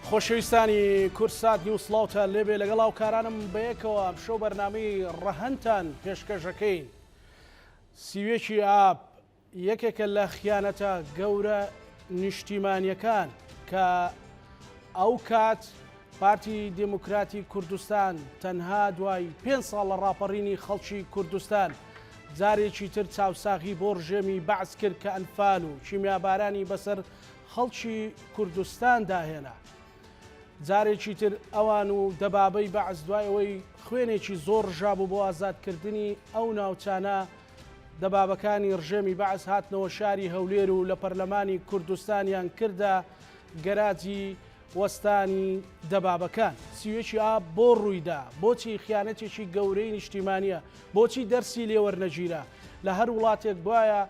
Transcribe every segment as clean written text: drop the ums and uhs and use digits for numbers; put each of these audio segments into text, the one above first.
خۆشەویستانی کوردسات نیوز سڵاوتان لێبێ لەگەڵ هاوکارانم بەیەکەوە ئەمشەو بەرنامەی ڕەهەندتان پێشکەشەکەین سیوێکی ئاب یەکێکە لە خیانەتە گەورە نیشتیمانیەکان کە ئەو کات پارتی دێموکراتی کوردستان تەنها دوای پێنج ساڵ لە ڕاپەڕینی خەڵکی کوردستان جارێکی تر چاوساغی بۆ ڕژێمی بەعس کرد کە ئەنفال و کیمیابارانی بەسەر خەڵکی کوردستاندا هێنا. جارێکی تر ئەوان و دەبابەی بەعس دوای ئەوەی خوێنێکی زۆر ڕژابوو بۆ ئازادکردنی ئەو ناوچانە، دەبابەکانی ڕژێمی بەعس هاتنەوە شاری هەولێر و لە پەرلەمانی کوردستانیان کردە گەراجی وەستانی دەبابەکان. 31 ئاب بۆ ڕوویدا؟ بۆچی خیانەتێکی گەورەی نیشتیمانییە؟ بۆچی دەرسی لێوەرنەگیرا؟ لە هەر وڵاتێک بوایە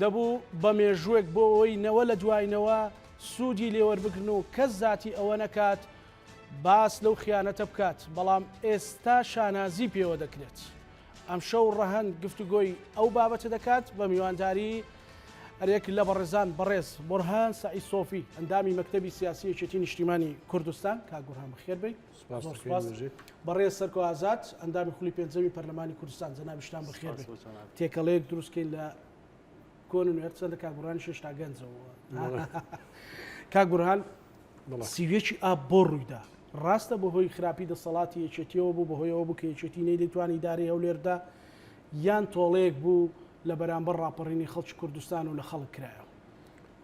دەبوو بە مێژووێک بۆ ئەوەی نەوە لە دوای نەوە سوودی لێوەربگرن و کەس زاتی ئەوە نەکات باس لەو خیانەتە بکات، بەڵام ئێستا شانازی پێوە دەکرێت. ئەمشەو ڕەهەند گفتوگۆی ئەو بابەتە دەکات بە میوانداری هەریەک لە بەڕێزان بەڕێز بورهان سەعید سۆفی ئەندامی مەکتەبی سیاسی یەکێتی نیشتیمانی کوردستان. کاک بورهان بەخێر بێی. زۆر سوپاس. بەڕێز سەرکۆ ئازاد ئەندامی خولی پێنجەمی پەرلەمانی کوردستان جەنابیشتان بەخێر بێی. تێکەڵەیەک دروستکەین لە کۆن و نوێ چەندە کاک بورهانیش هێشتا گەنجەوە. کاک بورهان 31 ئاب بۆ ڕوویدا؟ ڕاستە بەهۆی خراپی دەسەڵاتی یەکێتیەوە بوو، بەهۆی ئەوە بوو کە یەکێتی نەیدەتوانی ئیدارەی هەولێر بدا، یان تۆڵەیەک بوو لە بەرامبەر ڕاپەڕینی خەڵکی کوردستان و لە خەڵک کرایەوە؟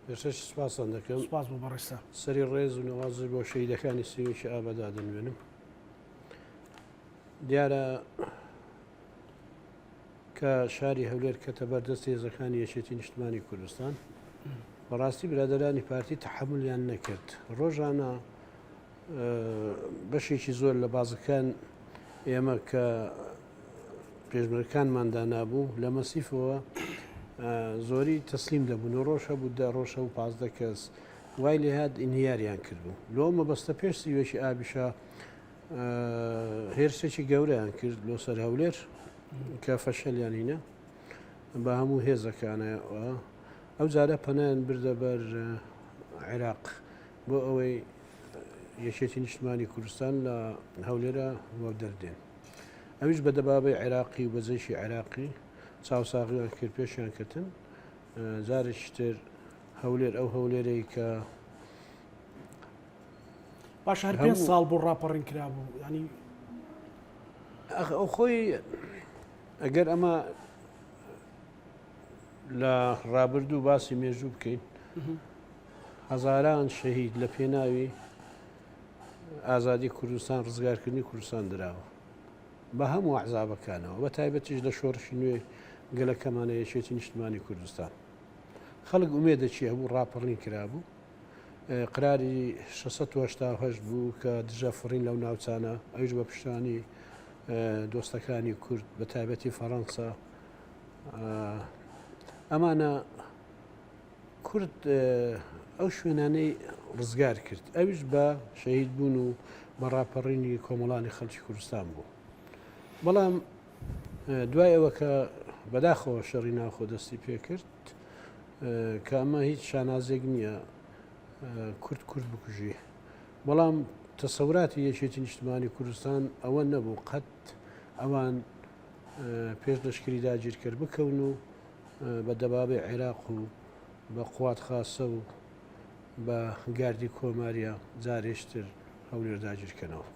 پێشەکی سوپاستان دەکەم. سوپاس بۆ بەڕێزتان. سەری ڕێز و نەوازش بۆ شەهیدەکانی 31 ئاب دادەنوێنم. دیارە کە شاری هەولێر کەتە بەر دەستی هێزەکانی یەکێتی نیشتمانی کوردستان، بەڕاستی برادەرانی پارتی تەحەمولیان نەکرد. ڕۆژانە بەشێکی زۆر لە بازەکان ئێمە کە پێشمەرگەکانمان دانابوو لە مەسیفەوە زۆری تەسلیم دەبوون و ڕۆژ هەبوو دە ڕۆژ هەبوو 15 کەس وای لێهات ئینهیاریان کردبوو لۆ مەبەستە پێش سیوەکی ئابیشە هێرشێکی گەورەیان کرد لۆ سەر هەولێر کە فەشەلیان هینە بە هەموو هێزەکانەوە ئەو جارە پەنایان بردە بەر عێراق بۆ ئەوەی یەکێتی نیشتمانی کوردستان لە هەولێرە وە دەردێن ئەویش بە دەبابەی عێراقی و بەجێشی عێراقی چاوساغیان کرد پێشیان کردن جارێکی تر هەولێر ئەو هەولێرەی کە باش هەر پێ ساڵ بۆ ڕاپەڕین کرابوو ینی ئەو خۆی ئەگەر ئەمە لە ڕابردوو باسی مێژوو بکەین هەزاران شەهید لە پێناوی ئازادی کوردستان ڕزگارکردنی کوردستان دراوە بە هەموو عزابەکانەوە بە تایبەتیش لە شۆڕشی نوێ گەلەکەمانە یەکێتی نیشتمانی کوردستان خەڵک ئومێدەکی هەبوو ڕاپەڕین کرابوو قراری 688 بوو کە دژە فڕین لەو ناوچانە ئەویش بە پشتانی دۆستەکانی کورد بە تایبەتی فەڕەنسا ئەمانە کورد ئەو شوێنانەی ڕزگار کرد ئەویش بە شەهید بوون و بە ڕاپەڕینی کۆمەڵانی خەڵکی کوردستان بوو بەڵام دوای ئەوە کە بەداخەوە شەڕی ناوخۆ دەستی پێکرد کە ئەمە هیچ شانازێک نییە کورد کورد بکوژی بەڵام تەسەوراتی یەکێتی نیشتمانی کوردستان ئەوە نەبوو قەت ئەوان پێش لەشکری داگیرکەر بکەون و بە دەبابەی عێراق و بە قوات خاسە و بە گاردی کۆماریە جارێشتر هەولێر داگیرکەنەوە.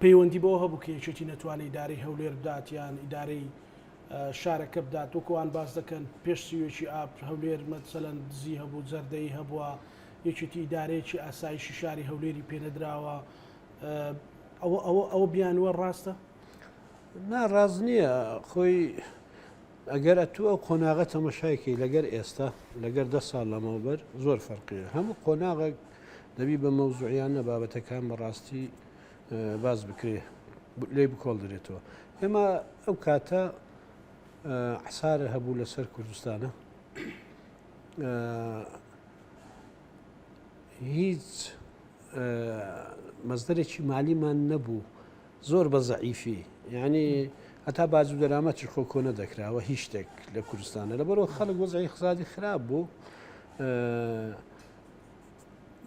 پەیوەندی بەوە هەبوو کە یەکێتی نەتوانێت ئیدارەی هەولێر بدات یان ئیدارەی شارەکە بدات وەکوان باس دەکەن پێش سیوێکی ئاب هەولێر مەسەلەن دزی هەبوو جەردەی هەبووە یەکێتی ئیدارەیەکی ئاسایشی شاری هەولێری پێنەدراوە ئەوە ئەوە ئەوە بیانووە ڕاستە؟ نا ڕاست نییە خۆی ئەگەر ئەتوو ئەو قۆناغە تەمەشایکەی لەگەر ئێستا لەگەر دە ساڵ لەمەوبەر زۆر فەرقیە هەموو قۆناغێک دەبی بە مەوزوعیانە بابەتەکان بەڕاستی باز بکرێ لێ بکۆڵدرێتەوە ئێمە ئەو کاتە حسارە هەبوو لەسەر کوردستانە هیچ مەزدەرێکی مالیمان نەبوو زۆر بە زەعیفی یعنی هەتا باج و دەرامەتی خۆ کۆ نەدەکراوە هیچ شتێک لە کوردستانە لەبەرەوە خەڵک وەزعی اقتصادی خراپ بوو.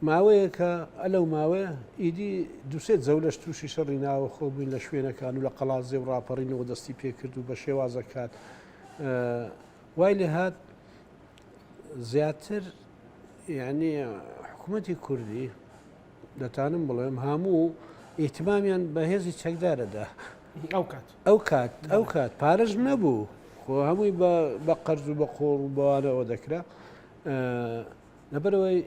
ماوەیەکە ئەلەو ماوەیە ئیدی دوسێ جەولەش تووشی شەڕی ناوەخۆ بووین لە شوێنەکان و لە قەڵازێ و ڕاپەڕینەوە دەستی پێکرد و بە شێوازە کات وای لێ هات زیاتر یعنی حکوومەتی کوردی دەتانم بڵێم هەموو ئیتمامیان بە هێزی چەکدارەدا ئەو کات ئەو کات ئەو کات پارەش نەبوو خۆ هەمووی بە قەرز و بە قۆڕ و بەوانەوە دەکرا لەبەرئەوەی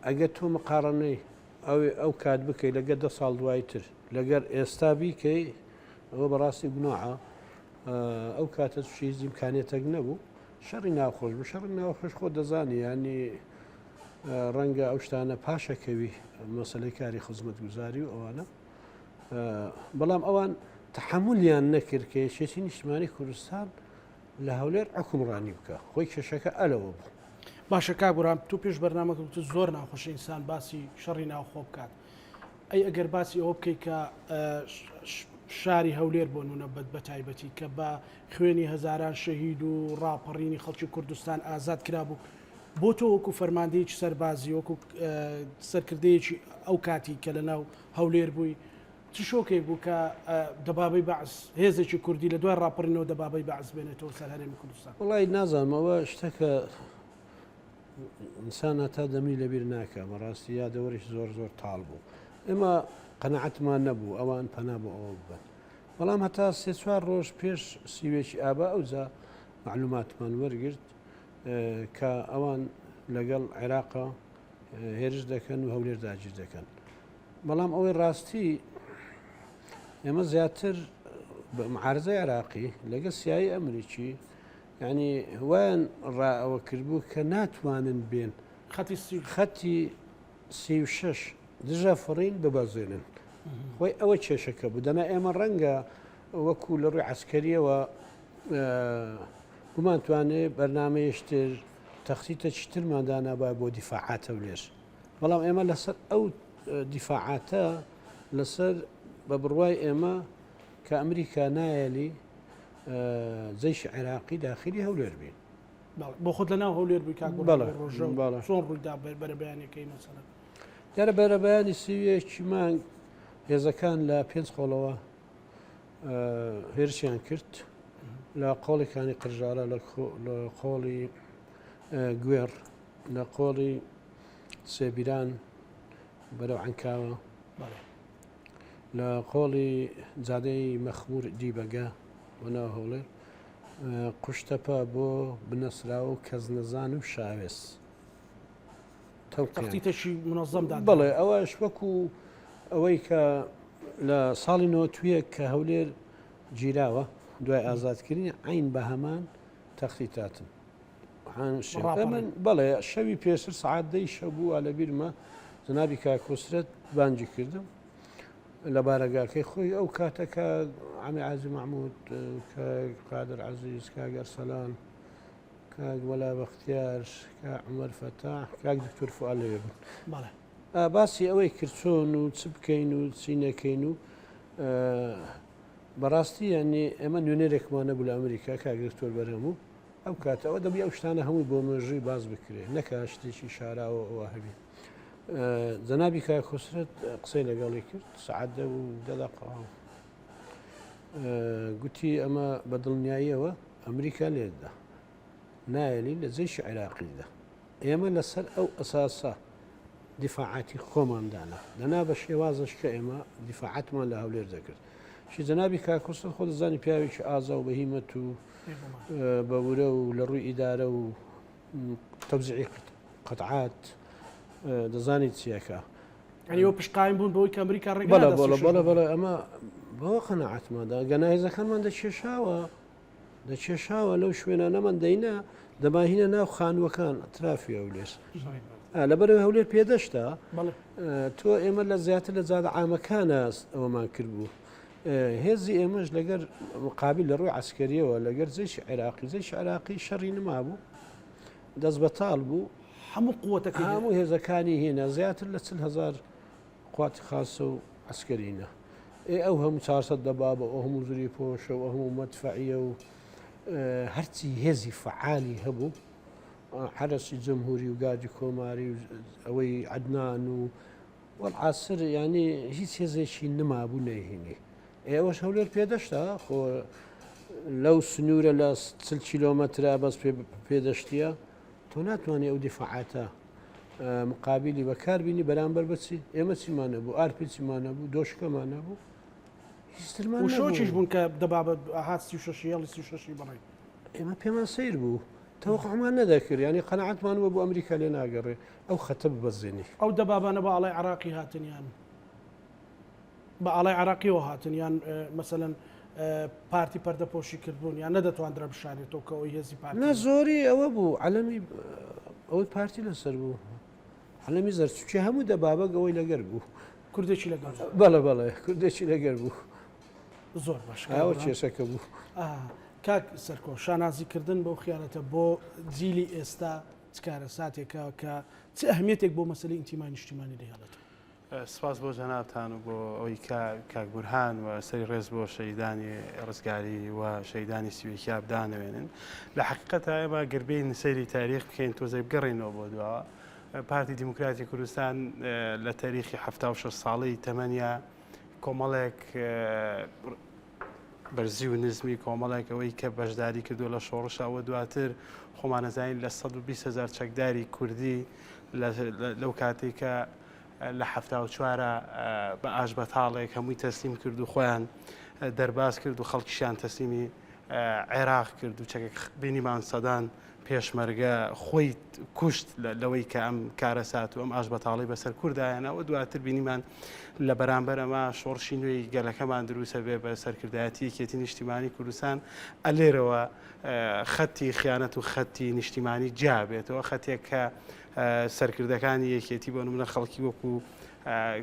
ئەگەر تۆ مقاڕەنەی ئەوێ ئەو کات بکەی لەگەر دە ساڵ دوای تر لەگەر ئێستا بیکەی ئەوە بەڕاستی گوناحە ئەو کاتە هیچ ئیمکانیەتێک نەبوو شەڕی ناوخۆش بوو شەڕی ناوخۆش خۆ دەزانی ینی ڕەنگە ئەو شتانە پاشەکەوی مەسلەی کاری خزمەتگوزاری و ئەوانە بەڵام ئەوان تحملیان نەکرد کە یەکێتی نیشتمانی کوردستان لە هەولێر حوکمڕانی بکا خۆی کێشەکە ئەلەوە بوو. باشە کاک بورهان تۆ پێش بەرنامەکە گوتت زۆر ناخۆشە ئینسان باسی شەڕی ناوخۆ بکات ئەی ئەگەر باسی ئەوە بکەیت کە شاری هەولێر بۆ نمونە بە تایبەتی کە بە خوێنی هەزاران شەهید و ڕاپەڕینی خەڵکی کوردستان ئازاد کرابوو بۆ تۆ وەکو فەرماندەیەکی سەربازی وەکو سەرکردەیەکی ئەو کاتی کە لەناو هەولێر بووی چ شۆکێک بوو کە دەبابەی بەعس، هێزێکی کوردی لە دوای ڕاپەڕینەوە دەبابەی بەعس بێنێتەوە سەر هەرێمی کوردستان؟ وەڵی نازانم ئەوە شتەکە ئینسان هەتا دەمی لەبیر ناکە بەڕاستی یادەوەریش زۆر زۆر تاڵ بوو ئێمە قەنەعەتمان نەبوو ئەوان پەنا بۆ ئەوە ببەن بەڵام هەتا سێ چوار ڕۆژ پێش سیوێکی ئابا ئەوجا معلوماتمان وەرگرت کە ئەوان لەگەڵ عێراقا هێرش دەکەن و هەولێر داگیر دەکەن بەڵام ئەوەی ڕاستی ئێمە زیاتر بە معارزەی عراقی لەگە سیایی ئەمریکی ینی وایان ڕائەوە کردبوو کە ناتوانن بێن خەتی خەتی 36 دژە فڕین ببەزێنن خۆی ئەوە کێشەکە بوو دەنا ئێمە ڕەنگە وەکو لە ڕووی عسکەریەوە بمانتوانێ بەرنمەیەشتر تەخسیتە چیترمان دانابە بۆ دیفاعاتە و لێش بەڵام ئێمە لەسەر ئەو دیفاعاتە لەسەر بە بڕوای ئێمە کە ئەمریکا نایەلی جەیشی عێراقی داخلی هەولێر بین. بۆ خۆت لە ناو هەولێر بووی کاک ڕۆژە چۆن ڕوویدا بەرەبەیانەکەی مەسەلەن؟ دیارە بەرەبەیانی سیویەکی مانگ هێزەکان لە پێنج قۆڵەوە هێرشیان کرد لە قۆڵیکانی قرژارە لە قۆڵی گوێڕ لە قۆڵی سێبیران بەرەو عەنکاوە، لە قۆڵی جادەی مەخمور دیبەگە بۆ ناو هەوڵێر، قوشتەپە بۆ بنەسراوە و کەسنەزان و شاوێس. تەوقیتێکی منەزەم دا. بەڵێ ئەوەش وەکو ئەوەی کە لە ساڵی نۆتویەک کە هەولێر گیراوە دوای ئازادکردنی عین بە هەمان تەختیتاتن. من بەڵێ شەوی پێشتر سعات دەی شەو بوو لە بیرمە جەنابی کاک کۆسرەت بانگی کردم لە بارەگاکەی خۆی ئەو کاتە کە عەمی عازی محمود کە قادر عەزیز کاک ئەرسەلان کاک وەلا بەختیار کاک عومەر فەتاح کاک دکتۆر فوئاد لەوێ بوون بەڵێ باسی ئەوەی کرد چۆن و چ بکەین و چی نەکەین و بەڕاستی یعنی ئێمە نوێنەرێکمان نەبوو لە ئەمریکا کاک دکتۆر بەرهەم و ئەو کاتە ئەوە دەبوو ئەو شتانە هەمووی بۆ مێژووی باس بکرێ نەکا شتێکی شاراوە ئەوە هەبێ جەنابی کاک خسرەت قسەی لەگەڵی کرد سەعات دە و دە دەقە گوتی ئەمە بە دڵنیاییەوە ئەمریکا لێدا نایەلی لە جێشی عێراقیدا ئێمە لەسەر ئەو ئەساسە دیفاعاتی خۆمان دانا دەنا بە شێوازش کە ئێمە دیفاعاتمان لە هەولێر دەکرد شی جەنابی کاک خسرەت خۆ دەزانی پیاوێکی ئازا و بەهیمەت و بە ورە و لە ڕووی ئیدارە و تەوزیعی قەتعات دەزانی چیەکە. یعنی ئەوە پشتقایم بوون بەوەی کە ئەمریکا ڕێگە بەڵێ بەڵێ بەڵێ بەڵێ ئەمە بەوە قەناعەتماندا گەنا هێزەکانمان دەکێشاوە دەکێشاوە لەو شوێنانەمان دەینا دەماهینە ناو خانووەکان ئەترافی هەولێر لەبەرەوەی هەولێر پێدەشتا تۆ ئێمە لە زیاتر لە جادە عامەکانە ئەوەمان کردبوو هێزی ئێمەش لەگەر مقابل لە ڕووی عسکەریەوە لەگەر جێشی عێراقی جێشی عێراقی شەڕی نمابوو دەست بەتاڵ بوو هەموو قوتەکە هەموو هێزەکانی هێنا زیاتر لە 40 هزار قوات خاصە و عسکەرینە ئێ ئەو هەموو 400 دەبابە ئەو هەموو زری پۆشە و هەموو مەدفعیە و هەرچی هێزی فعالی هەبوو. حەرەسی جەمهوری و گاردی کۆماری و ئەوەی عەدنان و وەلعاسر یانی هیچ هێزێکی نمابوو نەیهینی. ئێوەش هەولێر پێدەشتە خۆ لەو سنوورە لە چل کیلۆمەترا بەس پێدەشتیە تۆ ناتوانانی ئەو دیفاعاتە مقابلی بەکار بینی بەرامبەر بەچی ئێمە چیمان نەبوو ئارپی چیمان نەبوو دۆشکەمان نەبوو هیچترمان شۆکیش بوون کە دەبابە هات 36 هێڵی 36 بڕی ئێمە پێمان سیر بوو تەوەقعمان نەدەکرد یانی قەناعەتمان وە بۆ ئەمریکا لێ ناگەڕێ ئەو خەتە ببەزێنی. ئەو دەبابانە بە ئاڵای عراقی هاتن یان بە ئاڵای عراقیەوە هاتن یان مەسەلەن پارتی پەردەپۆشی کردبوون یان نەدەتواندرا بشارێتەوە کە ئەوی هێزی پارتی نا زۆری ئەوە بوو عەلەمی ئەوەی پارتی لەسەر بوو عەلەمی زەرچوکی هەموو دەبابەک ئەوەی لەگەر بوو کوردێکی لەگەڵ بەڵێ بەڵێ کوردێکی لەگەر بوو زۆر باش ئەوە کێشەکە بوو. کاک سەرکۆ شانازی کردن بەو خیانەتە بۆ جیلی ئێستا چ کارەساتێکە کە چ ئەهمیەتێک بۆ مەسەلەی ئینتیمای نیشتیمانی دەهێڵێتەوە؟ سپاس بۆ جەنابتان و بۆ ئەوەی کە کاک بورهان و سەری ڕێز بۆ شەهیدانی ڕزگاری و شەهیدانی سویکیاب دانەوێنن. لە حەقیقەتا ئێمە گەر بێین سەیری تاریخ بکەین تۆزێک بگەڕێینەوە بۆ دواوە پارتی دیموکراتی کوردستان لە تاریخی 76 ساڵەی تەمەنیا کۆمەڵێک بەرزی و نزمی کۆمەڵێک ئەوەی کە بەشداری کردووە لە شۆڕشا و دواتر خۆمان ئەزانین لە 120 هزار چەکداری کوردی لەو کاتێک کە لە 74 بە ئاش بەتاڵێک هەمووی تەسلیم کرد و خۆیان دەرباز کرد و خەڵکیشیان تەسلیمی عێراق کرد و چەکە بینیمان سەدان پێشمەرگە خۆی کوشت لەوەی کە ئەم کارەسات و ئەم ئاشبەتاڵی بەسەر کوردایەنە و دواتر بینیمان لە بەرامبەر ئەمە شۆڕشی نوێی گەلەکەمان دروستە بێ بە سەرکردایەتی یەکێتی نیشتیمانی کوردستان ئەلێرەوە خەتی خیانەت و خەتی نیشتیمانی جیا بێتەوە خەتێک کە سەرکردەکانی یەکێتی بۆ نمونە خەڵکی وەکو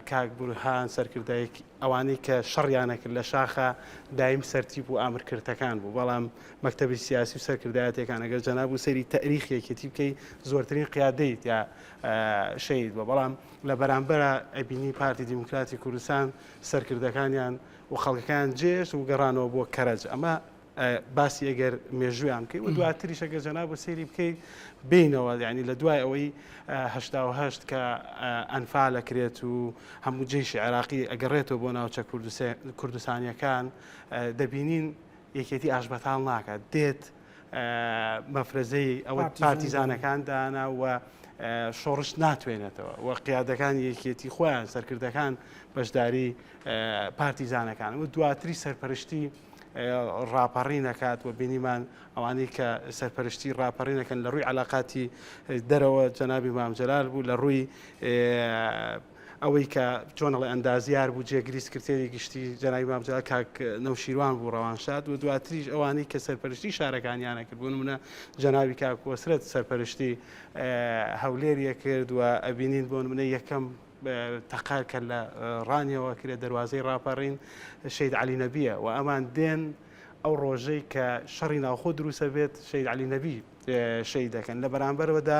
کاک بورهان سەرکردایەک ئەوانەی کە شەڕیانە کرد لە شاخە دایم سەرتیپ و ئامرکردەکان بوو بەڵام مەکتەبی سیاسی و سەرکردایەتەکان ئەگەر جەناب و سەیری تەریخ یەکێتی بکەی زۆرترین قیادەی تیا شەهید بووە بەڵام لە بەرامبەرە ئەبینی پارتی دیموکراتی کوردستان سەرکردەکانیان و خەڵکەکان جێشت و گەڕانەوە بۆ کەرەج ئەمە باسی ئەگەر مێژوویان بکەی و دواتریش ئەگەر جەناب و سەیری بکەیت بینەوە یعنی لە دوای ئەوەی 88 کە ئەنفال ئەکرێت و هەموو جەیشی عێراقی ئەگەڕێتەوە بۆ ناوچە کوردستانیەکان دەبینین یەکێتی ئاشبەتاڵ ناکات دێت مەفرەزەی ئەوە پارتیزانەکان دانا و شۆڕش ناتوێنێتەوە و قیادەکانی یەکێتی خۆیان سەرکردەکان بەشداری پارتیزانەکان و دواتری سەرپەرشتی ڕاپەڕین ئەکات و بینیمان ئەوانەی کە سەرپەرشتی ڕاپەڕین ئەکەن لە ڕووی علاقاتی دەرەوە جەنابی مام جەلال بوو لە ڕووی ئەوەی کە چۆنەڵی ئەندازیار بوو جێگری سکرتێری گشتی جەنابی مام جەلال کاک نەوشیروان بوو ڕەوانشاد و دواتریش ئەوانەی کە سەرپەرشتی شارەکانیانە کرد بۆ نمونە جەنابی کاک کۆسرەت سەرپەرشتی هەولێریە کرد و ئەبینین بۆ نمونە یەکەم تەقە کە لە ڕانیەوە کرێ دەروازەی ڕاپەڕین شەید عەلی نەبیە و ئەمان دێن ئەو ڕۆژەی کە شەڕی ناوخۆ دروسە بێت شەید عەلی نەبی شەید دەکەن لە بەرامبەرەوەدا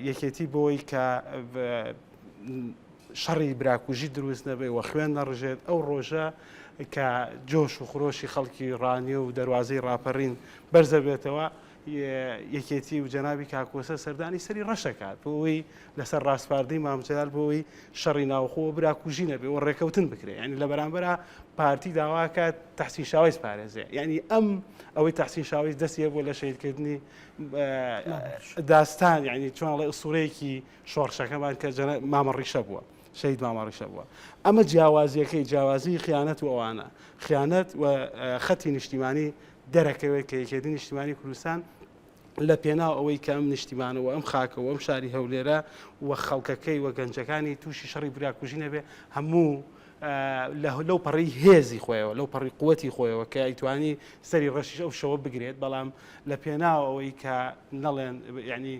یەکێتی بۆی کە شەڕی براکوژی دروست نەبێ و خوێن نەڕژێت ئەو ڕۆژە کە جۆش و خرۆشی خەڵکی ڕانیە و دەروازەی ڕاپەڕین بەرزە بێتەوە یەکێتی و جەنابی کاک کۆسە سەردانی سەری ڕەش ئەکات بۆ ئەوەی لەسەر ڕاسپاردەی مام جەلال بۆ ئەوەی شەڕی ناوخۆ و براکوژی نەبێ و ڕێکەوتن بکرێ یعنی لە بەرامبەرا پارتی داواکات تەحسین شاوەیس پارێزێ یعنی ئەم ئەوەی تەحسین شاوەیس دەستی هەبوو لە شەهیدکردنی داستان یعنی چۆن ئەڵێ ئوسوڵەیەکی شۆڕشەکەمان کە مامە ڕیشە بووە شەهید مامە ڕیشە بووە ئەمە جیاوازیەکەی جیاوازی خیانەت و ئەوانە خیانەت و خەتی نیشتیمانی دەرەکەوێت کە یەکێتی نیشتیمانی کوردستان لە پێناو ئەوەی کە ئەم نیشتیمانە و ئەم خاکە و ئەم شاری هەولێرە و خەڵکەکەی و گەنجەکانی تووشی شەڕی براکوژی نەبێ هەموو لەو پەڕی هێزی خۆیەوە لەو پەڕی قوتی خۆیەوە کە ئەیتوانی سەری ڕەشیش ئەو شەوە بگرێت بەڵام لە پێناو ئەوەی کە نەڵێن یعنی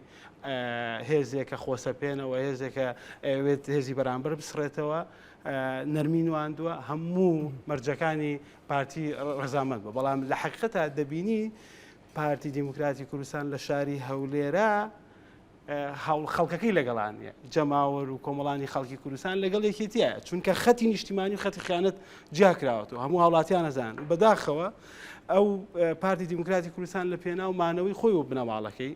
هێزێکە خۆسەپێنەوە هێزێکە ئەوێت هێزی بەرامبەر بسڕێتەوە نەرمی نواندووە هەموو مەرجەکانی پارتی ڕەزامەند بوو بەڵام لە حەقیقەتا دەبینی پارتی دیموکراتی کوردستان لە شاری هەولێرە. خەڵکەکەی لەگەڵان نیە، جەماوەر و کۆمەڵانی خەڵکی کوردستان لەگەڵ یەکێتیە، چونکە خەتی نیشتیمانی و خەتی خیانەت جیا کراوەتەوە، هەموو هاوڵاتیان ئەزانن و بەداخەوە ئەو پارتی دیموکراتی کوردستان لە پێناو مانەوەی خۆی و بنەماڵەکەی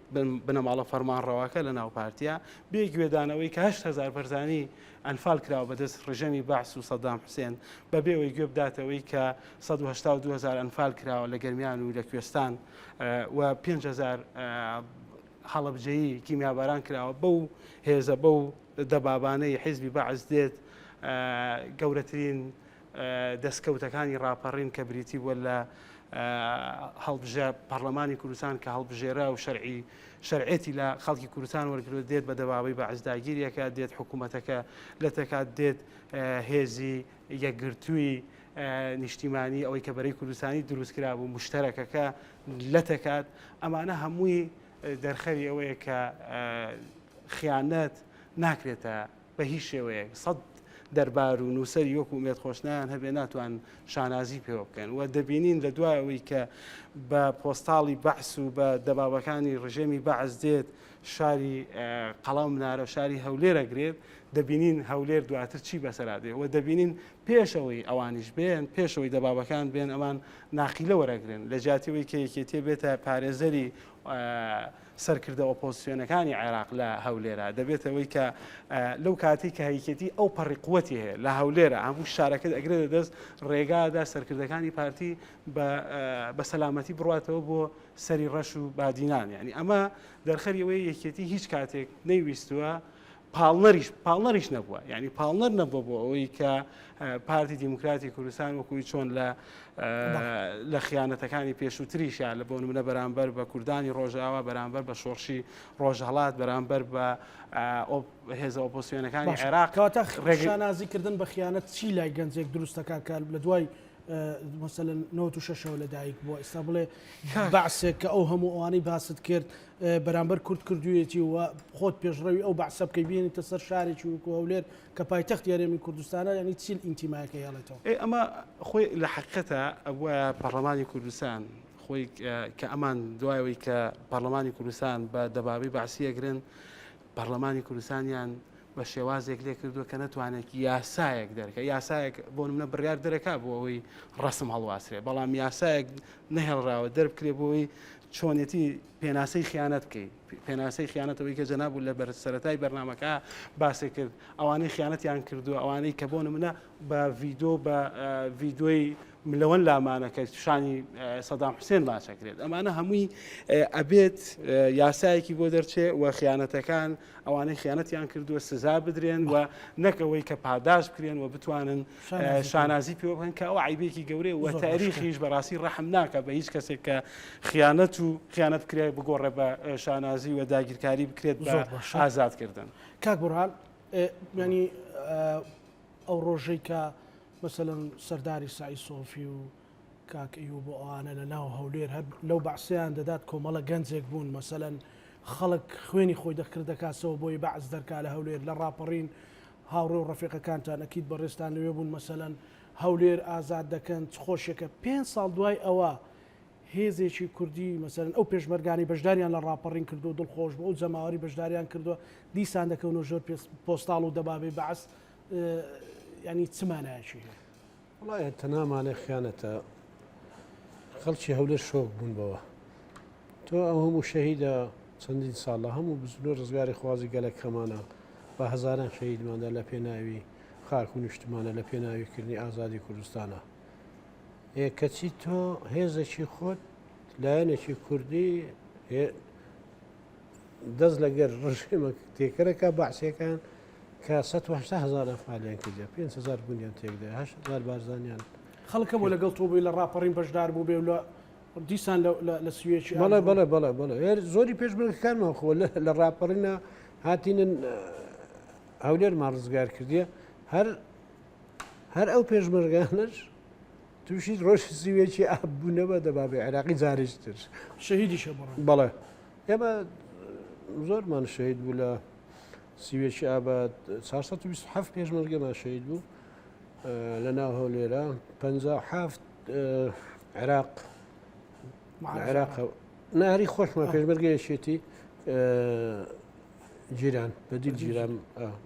بنەماڵە فەرمانڕەواکە لە ناو پارتیا بێ گوێدانەوەی کە 8000 بەرزانی ئەنفال کراوە بەدەست ڕژێمی بەعس و سەدام حوسێن بەبێ ئەوەی گوێ بداتەوەی کە 182 هزار ئەنفال کراوە لە گەرمیان و لە کوێستان و 5000 هەڵەبجەیی کیمیاباران کراوە بەو هێزە بەو دەبابانەی حیزبی بەعس دێت گەورەترین دەستکەوتەکانی ڕاپەڕین کە بریتی بووە لە هەڵبژە پەرلەمانی کوردستان کە هەڵبژێرا و شەرعی شەرعێتی لە خەڵکی کوردستان وەرگرت دێت بە دەبابەی بەعس داگیریەکە دێت حکوومەتەکە لە تەکات دێت هێزی یەکگرتووی نیشتیمانی ئەوەی کە بەرەی کوردستانی دروست کرابوو مشتەرەکەکە لەتەکات ئەمانە هەمووی دەرخەری ئەوەیە کە خیانەت ناکرێتە بە هیچ شێوەیەک سەد دەربار و نووسەری وەکو ئومێد خۆشنایان هەبێ ناتوان شانازی پێوە بکەن و دەبینین لە دوای ئەوەی کە بە پۆستاڵی بەعس و بە دەبابەکانی ڕژێمی بەعس دێت شاری قەڵا و منارە و شاری هەولێر ئەگرێت دەبینین هەولێر دواتر چی بەسەرا دێ و دەبینین پێشەوەی ئەوانیش بێن پێشەوەی دەبابەکان بێن ئەوان ناقیلە وەرەگرن لە جیاتیەوەی کە یەکێتیە بێتە پارێزەری سەرکردە ئۆپۆزسیۆنەکانی عێراق لە هەولێرا دەبێتەوەی کە لەو کاتی کە یەکێتی ئەو پەڕی قوتی هەیە لە هەولێرە هەموو شارەکە ئەگرێتە دەست ڕێگادا سەرکردەکانی پارتی بە سەلامەتی بڕاتەوە بۆ سەری ڕەش و بادینان یعنی ئەمە دەرخەری ئەوەیە یەکێتی هیچ کاتێک نەیویستووە پاڵنەریش پاڵنەریش نەبووە یعنی پاڵنەر نەبووە بۆ ئەوەی کە پارتی دیموکراتی کوردستان وەکوی چۆن لە لە خیانەتەکانی پێشووتریشە لە بۆ نمونە بەرامبەر بە کوردانی ڕۆژاوا بەرامبەر بە شۆڕشی ڕۆژهڵات بەرامبەر بە هێزە ئۆپۆسیۆنەکانی عێراق کەواتە ڕێگەنازیکردن بە خیانەت چی لای گەنجێک دروستەکە کە لە دوای مەسەلەن 96ەوە لەدایک بووە ئێستا بڵێ بەعسێک کە ئەو هەموو ئەوانەی باست کرد بەرامبەر کورد کردوویەتی و خۆت پێشڕەوی ئەو بەعسە بکەی بێنیتە سەر شارێکی وەکو هەولێر کە پایتەختی هەرێمی کوردستانە یعنی چی ئینتیمایەکە هێڵێتەوە ئێ ئەمە خۆی لە حقیقەتە ئەبووە پەرلەمانی کوردستان خۆی کە ئەمان دوایەوەی کە پەرلەمانی کوردستان بە دەبابی بەعسی ئەگرن پەرلەمانی کوردستانیان بە شێوازێک لێ کردووە کە نەتوانێت یاسایەک دەرکە یاسایەک بۆ منە بڕیار دەرەکا بۆ ئەوەی ڕسم هەڵواسرێ بەڵام یاسایەک نەهێڵراوە دەربکرێ بۆی چۆنێتی پێناسەی خیانەت بکەیت پێناسەی خیانەتەوەی کە جەناب لە بەر سەرەتای بەرنمەکە باسی کرد ئەوانەی خیانەتیان کردو ئەوانەی کە بۆ نمونە بە ڤیدۆ بە ڤیدۆی ملەوەن لامانە کە شانی سەدام حوسێن ماچەکرێت ئەمانە هەمووی ئەبێت یاسایەکی بۆ دەرچێ و خیانەتەکان ئەوانەی خیانەتیان کردووە سزا بدرێن و نەکەوەی کە پاداش بکرێن و بتوانن شانازی پێوە بکەن کە ئەو عیبێکی گەورەیە و تاریخیش بەڕاستی ڕەحم ناکە بە هیچ کەسێک کە خیانەت و خیانەت بکرێت بگۆڕێ بە شانازی و داگیرکاری بکرێت بە ئازادکردن. کاک بورهان ینی ئەو ڕۆژەی کە مەسەلەن سەرداری سەعید سۆفی و کاک ئەیوب و ئەوانە لە ناو هەولێر هەر لەو بەعسیان دەدات کۆمەڵە گەنجێک بوون مەسەلەن خەڵک خوێنی خۆی دەکردە کاسەوە بۆی بەعس دەرکا لە هەولێر لە ڕاپەڕین هاوڕێ و ڕەفیقەکانتان ئەکید بەڕێزتان لەوێ بوون مەسەلەن هەولێر ئازاد دەکەن چ خۆشیەکە پێ ساڵ دوای ئەوە هێزێکی کوردی مەسەلەن ئەو پێشمەرگانەی بەشداریان لە ڕاپەڕین کردو دڵخۆش بوو ئەو جەماوەری بەشداریان کردووە دیسان دەکەونەوە ژێر پۆستاڵ و دەبابەی بەعس ینی چ مانایەکی هەیە؟ وڵایە تەنها مانای خیانەتە خەڵکی هەولێر شۆک بوون بەوە تۆ ئەو هەموو شەهیدە چەندین ساڵە هەموو بزنە ڕزگاری خوازی گەلەکەمانە بە هەزاران شەهیدماندا لە پێناوی خاک و نیشتمانە لە پێناوی کردنی ئازادی کوردستانە ئێ کەچی تۆ هێزێکی خۆت لایەنێکی کوردی دەست لەگەر ڕژێمە تێکەرەکە بەعسیەکان کە 180 هزار ئەنفالیان کردە 5 هزار گوندیان تێکدا 8 هزار بارزانیان خەڵکە بۆ لەگەڵ تۆ بووی لە ڕاپەڕین بەشدار بوو بێ و لە دیسان لە سویەکی بەڵێ بەڵێ بەڵێ بەڵێ زۆری پێشمەرگەکانمان خۆ لە ڕاپەڕینە هاتینن هەولێرمان ڕزگار کردیە هەر هەر ئەو پێشمەرگانەش تووشی ڕۆژی سیوێکی ئاب بوونەوە دەبابێ عێراقی جارێکی تر شەهیدیشە بڕن بەڵێ ئێمە زۆرمان شەهید بوو لە سیوێکی ئابە 427 پێشمەرگەمان شەهید بوو لە ناو هەولێرە 57 عێراق عێراق ناری خۆشمان پێشمەرگەیەکێتی. گیران بە دیل گیران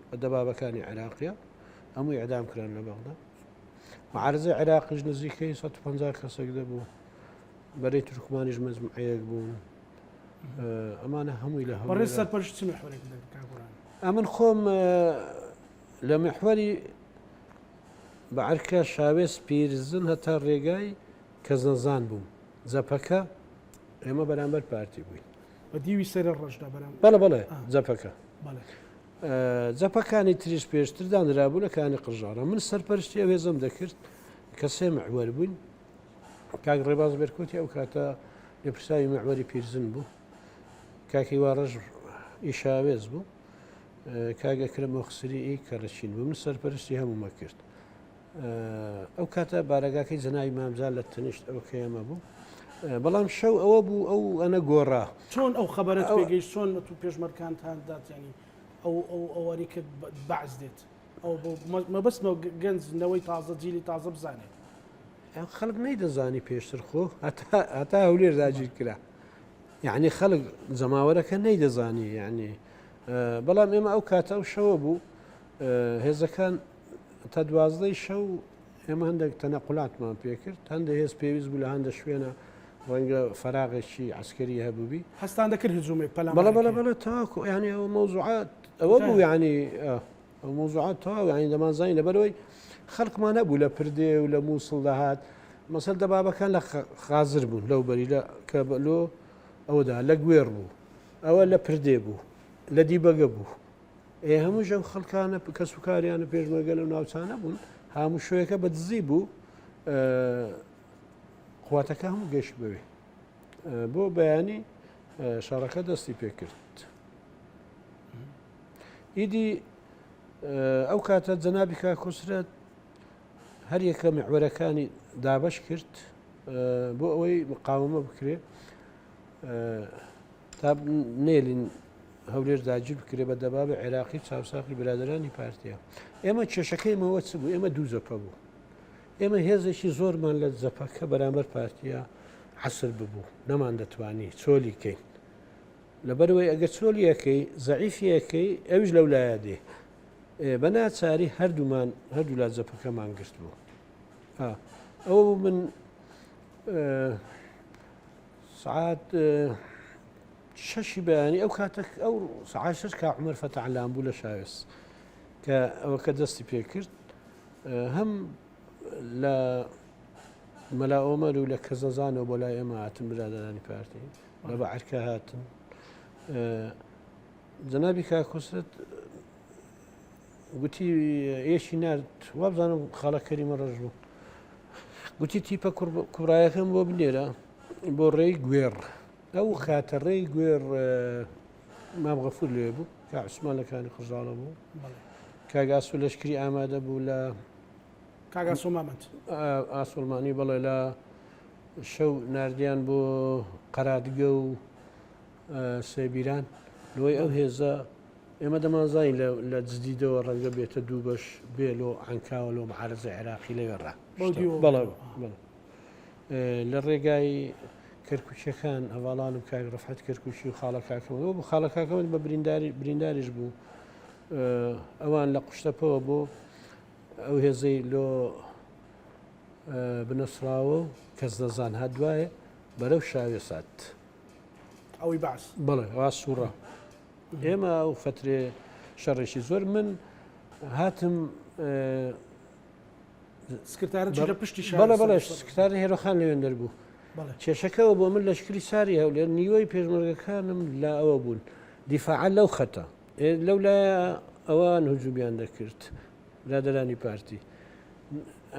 بە دەبابەکانی عێراقیە هەمووی ئەدام کران لە بەغدا معارزە عێراقیش نزیکەی 150 کەسێک دەبوو بەرەی تورکمانیش مەجموعەیەک بوون ئەمانە هەمووی لە هەولێر سەرپەرشت چ میحوەرێک دەکرد کاک گۆران؟ ئەمن خۆم لە میحوەری بەعرکە شاوێس پیرزن هەتا ڕێگای کەزنەزان بووم جەپەکە ئێمە بەرامبەر پارتی بووین بە دیوی سەر ڕەشدا بەرام بەڵێ بەڵێ جەپەکە جەپەکانی تریش پێشتر دانرابوو لە کانی قڕژاڕە من سەرپەرشتی ئەو هێزەم دەکرد کە سێ محوەر بووین کاک ڕێباز بێرکۆتی ئەو کاتە لێپرسراوی میحوەری پیرزن بوو، کاک هیوا ڕەش ئی شاوێز بوو، کاک ئەکرەم مۆخسری ئی کەڕەچین بوو، من سەرپەرشتی هەموومە کرد. ئەو کاتە بارەگاکەی جەنابی مامجا لە تەنیشت ئەو کەیەمە بوو. بەڵام شەو ئەوە بوو ئەو ئەنە گۆڕا. چۆن ئەو خەبەرەت پێگەیشت چۆن تو پێشمەرکانتان دات ینی ئەو ئەو ئەوەری کرد بەعس دێت ئەو مەبەستمە گەنج نەوەی تازە جیلی تازە بزانێت. خەڵک نەیدەزانی پێشتر خۆ هەتا هەولێر داگیر کرا یعنی خەڵک جەماوەرەکە نەیدەزانی یعنی بەڵام ئێمە ئەو کاتە ئەو شەوە بوو هێزەکان تا دوازدەی شەو ئێمە هەندێک تەنەقلاتمان پێکرد هەندێک هێز پێویست بوو لە هەندە شوێنە ڕەنگە فراغێکی عسکەری هەبووبی هەستان دەکرد هجومێک پەلام بەڵە بەڵە بەڵە تاکو ینی ئەو مەوزوعات ئەوە بوو ینی ئەو مەوزوعات تەواو یانی دەمانزانی لەبەرئەوەی خەڵکمان هەبوو لە پردێ و لە مووسڵ دەهات مەسەل دەبابەکان لە خازر بوون لەو بەری لە کە لۆ ئەودا لە گوێڕ بوو ئەوە لە پردێ بوو لە دیبەگە بوو ئێ هەموو ژەم خەڵکانە کەس و کاریانە پێشمەرگە لەو ناوچانە بوون هەموو شوێکە بە دزی بوو قواتەکە هەموو گەشت بەوێ بۆ بەیانی شەڕەکە دەستی پێکرد. ئیدی ئەو کاتە جەنابی کاک کۆسرەت هەریەکە میحوەرەکانی دابەش کرد بۆ ئەوەی مقاومە بکرێ تا نێلین هەولێر داگیر بکرێ بە دەبابە عێراقی چاوساخی برادرانی پارتیە ئێمە کێشەکەیمەوە چ بوو ئێمە دوو جەپە بوو ئێمە هێزێکی زۆرمان لە جەپەکە بەرامبەر پارتیە عسر ببوو نەمان دەتوانی چۆلی کەین لەبەرئەوەی ئەگەر چۆلی ئەکەی زەعیفی ئەکەی ئەویش لەو لایە دێ بە ناچاری هەردوومان هەردوولا جەپەکەمان گرت بوو ئەوە بوو من سعات شەشی بەیانی ئەو کاتە ئەو سعات شەش کا عمر فەتعلام بوو لە شاوێس کە ئەوە کە دەستی پێکرد هەم لە مەلا ئۆمەر و لە کەزەزانەوە بۆ لای ئێمە هاتن برادرانی پارتی لە بەعرکە هاتن جەنابی کاک خسرەت گوتی ئێشی نارد وابزانم خاڵە کەریمە ڕەش بوو گوتی تیپە کوڕایەکەم بۆ بنێرە بۆ ڕێی گوێڕ ئەو کاتە ڕێی گوێڕ مام غەفور لێ بوو کە عوسمان لە کانی قژاڵە بوو کاگاسو لەشکری ئامادە بوو لە کاگاسۆ مامەند ئاسۆڵمانی بەڵێ لە شەو ناردیان بۆ قەرادگە و سێبیران لۆی ئەو هێزە ئێمە دەمانزانی لە جدیدەوە ڕەنگە بێتە دوو بەش بێ لۆ عەنکاوە لۆ معارزە عێراقی لەوێ ڕا بەڵێ لە ڕێگای کەرکوچەکان هەواڵان و کاک ڕەفعەت کەرکوچی و خاڵە کاکەمەوە بۆ خاڵە کاکەمەند بە برینداری برینداریش بوو ئەوان لە قوشتەپەوە بۆ ئەو هێزەی لۆ بنەسراوە و کەس نەزان هات دوایێ بەرەو شاوێس هات. ئەوەی بەعس؟ بەڵێ وا سوڕا. ئێمە ئەو فەترێ شەڕێکی زۆر من هاتم سکرتارە لە پشتی بەڵێ بەڵێ سکرتاری هێرۆخان لەوێندەر بوو. کێشەکەەوە بۆ من لەشکری ساری هەولێر نیوەی پێشمەرگەکانم لە ئەوە بوون دیفاعە لەو خەتە لەو لایە ئەوان هجومیان دەکرد برادەرانی پارتی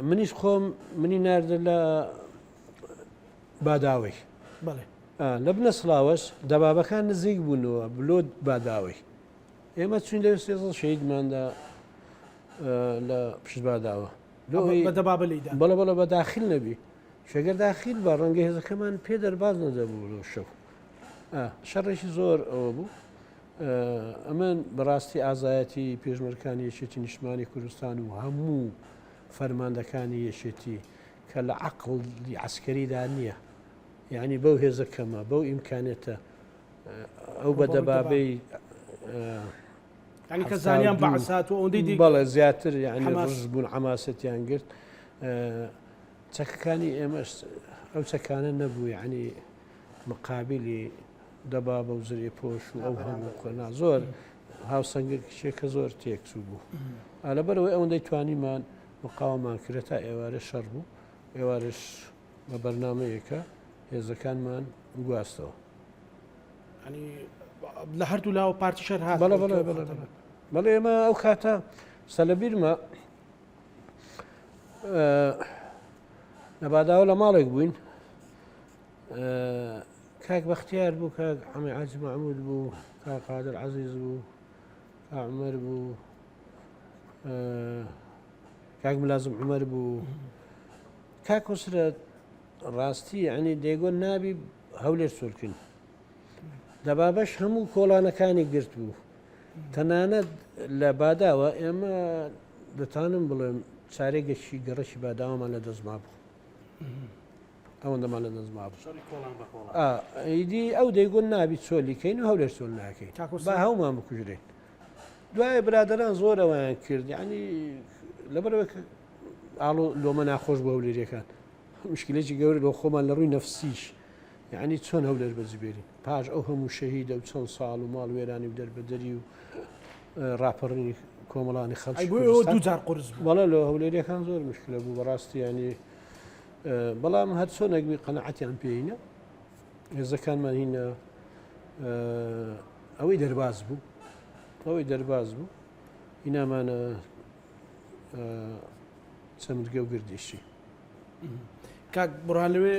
منیش خۆم منی ناردە لە باداوەی لە بنە سڵاوەش دەبابەکان نزیک بوونەوە بلۆ باداوەی ئێمە چوین لەوێ سێزە شەیدماندا لە پشت باداوە بەڵە بەڵە بە داخل نەبی شەگەر داخل بە ڕەنگە هێزەکەمان پێ دەرباز نەدەبوو لەو شەو شەڕێکی زۆر ئەوە بوو ئەمن بەڕاستی ئازایەتی پێشمەرکانی یەکێتی نیشتمانی کوردستان و هەموو فەرماندەکانی یەکێتی کە لە عەقڵی عەسکەریدا نییە یعنی بەو هێزە کەمە بەو ئیمکانێتە ئەو بە دەبابەی. ینی کە زانیان بەعس هاتووە ئەوەندەی دی بەڵێ زیاتر یعنی ڕز بوون حەماسەتیان گرت چەکەکانی ئێمەش ئەو چەکانە نەبوو یعنی مقابلی دەبابە و زرێ پۆش و ئەو هەموو قۆنا زۆر هاوسەنگێکە زۆر تێکچوو بوو لەبەرەوەی ئەوەندەی توانیمان مقاومان کرێت تا ئێوارە شەڕ بوو ئێوارش بە بەرنمەیەکە هێزەکانمان گواستەوە ینی لە هەردوو لاوە پارتی شەر هات بەڵێ بەڵێ بەڵێ بەڵێ ئێمە ئەو کاتە سەلەبیرمە لە باداوە لە ماڵێک بووین کاک بەختیار بوو کاک حەمە عاج محمود بوو کاک قادر عەزیز بوو کاک عومەر بوو کاک ملازم عومەر بوو کاک کۆسرەت ڕاستی یعنی دەیگۆ نابی هەولێر سۆرکن دەبابەش هەموو کۆڵانەکانی گرت بوو تەنانەت لە باداوە ئێمە دەتانم بڵێم چارێگەکی گەڕەکی باداوەمان لە دەستما بوو ئەوەندەمان لە دەست مابوو ئیدی ئەو دەیگوت نابی چۆلی کەین و هەولێر چۆل ناکەین با هەومان بکوژرێن دوای برادران زۆر ئەویان کرد ینی لەبەرەوە ئاڵۆ لۆمە ناخۆش بۆ هەولێریەکان مشکلێکی گەورە لۆ خۆمان لە ڕووی نەفسیش یعنی چۆن هەولێر بەجبێرین پاش ئەو هەموو شەهیدە و چەند ساڵ و ماڵ وێرانی و دەربەدەری و ڕاپەڕینی کۆمەڵانی خەڵکی دوجار قرس بەڵێ لە هەولێریەکان زۆر مشکلە بوو بەڕاستی ینی بەڵام هەر چۆنێک بی قەنەعەتیان پێینە هێزەکانمان هینە ئەوەی دەرباز بوو ئەوەی دەرباز بوو هینامانە چەمرگە و گردیشی کاک بڕان لەوێ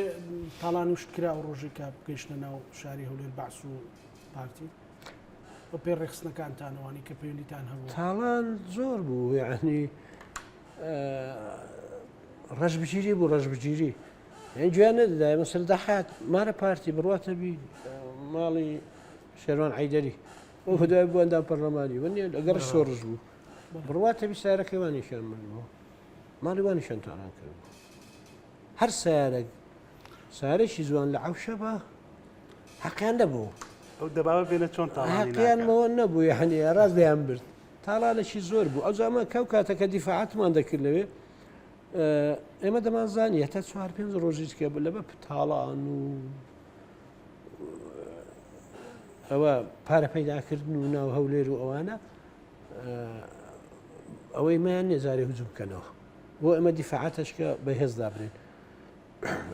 تاڵان وشت کرا و ڕۆژی کە گەیشتە ناو شاری هەولێر بەعس و پارتی بە پێ ڕێخستنەکانتانەوانی کە پەیوەندیتان هەبوو تاڵان زۆر بوو یعنی ڕەشبگیری بوو ڕەشبگیری یعنی گوێیان نەدەدایە مەسەل دەهات مارە پارتی بڕواتە بی ماڵی شێروان عیدەری ئەو هەدای بوو ئەندام پەرلەمانی وە نیە لەگەڕ شۆڕش بوو بڕواتە بی سارەکەی وانیشیان من بوو ماڵی وانیشان تاڵان کرد بوو هەر سیارێک سارێکی جوان لە عەوشە بە حەقیان نەبوو ئەو دەبابە بێنە چۆن تاڵانی حەقیان مەوە نەبوو یعنی ڕاست دەیان برد تاڵانێکی زۆر بوو ئەوجا ئەمە کەو کاتە کە دیفاعاتمان دەکرد لەوێ ئێمە دەمانزانی هەتا چوار پێنج ڕۆژیش کە لەبە تاڵان و ئەوە پارە پەیداکردن و ناو هەولێر و ئەوانە ئەوەی مایان نێزارێ هجوم بکەنەوە بۆ ئێمە دیفاعاتەشکە بەهێز دابرێن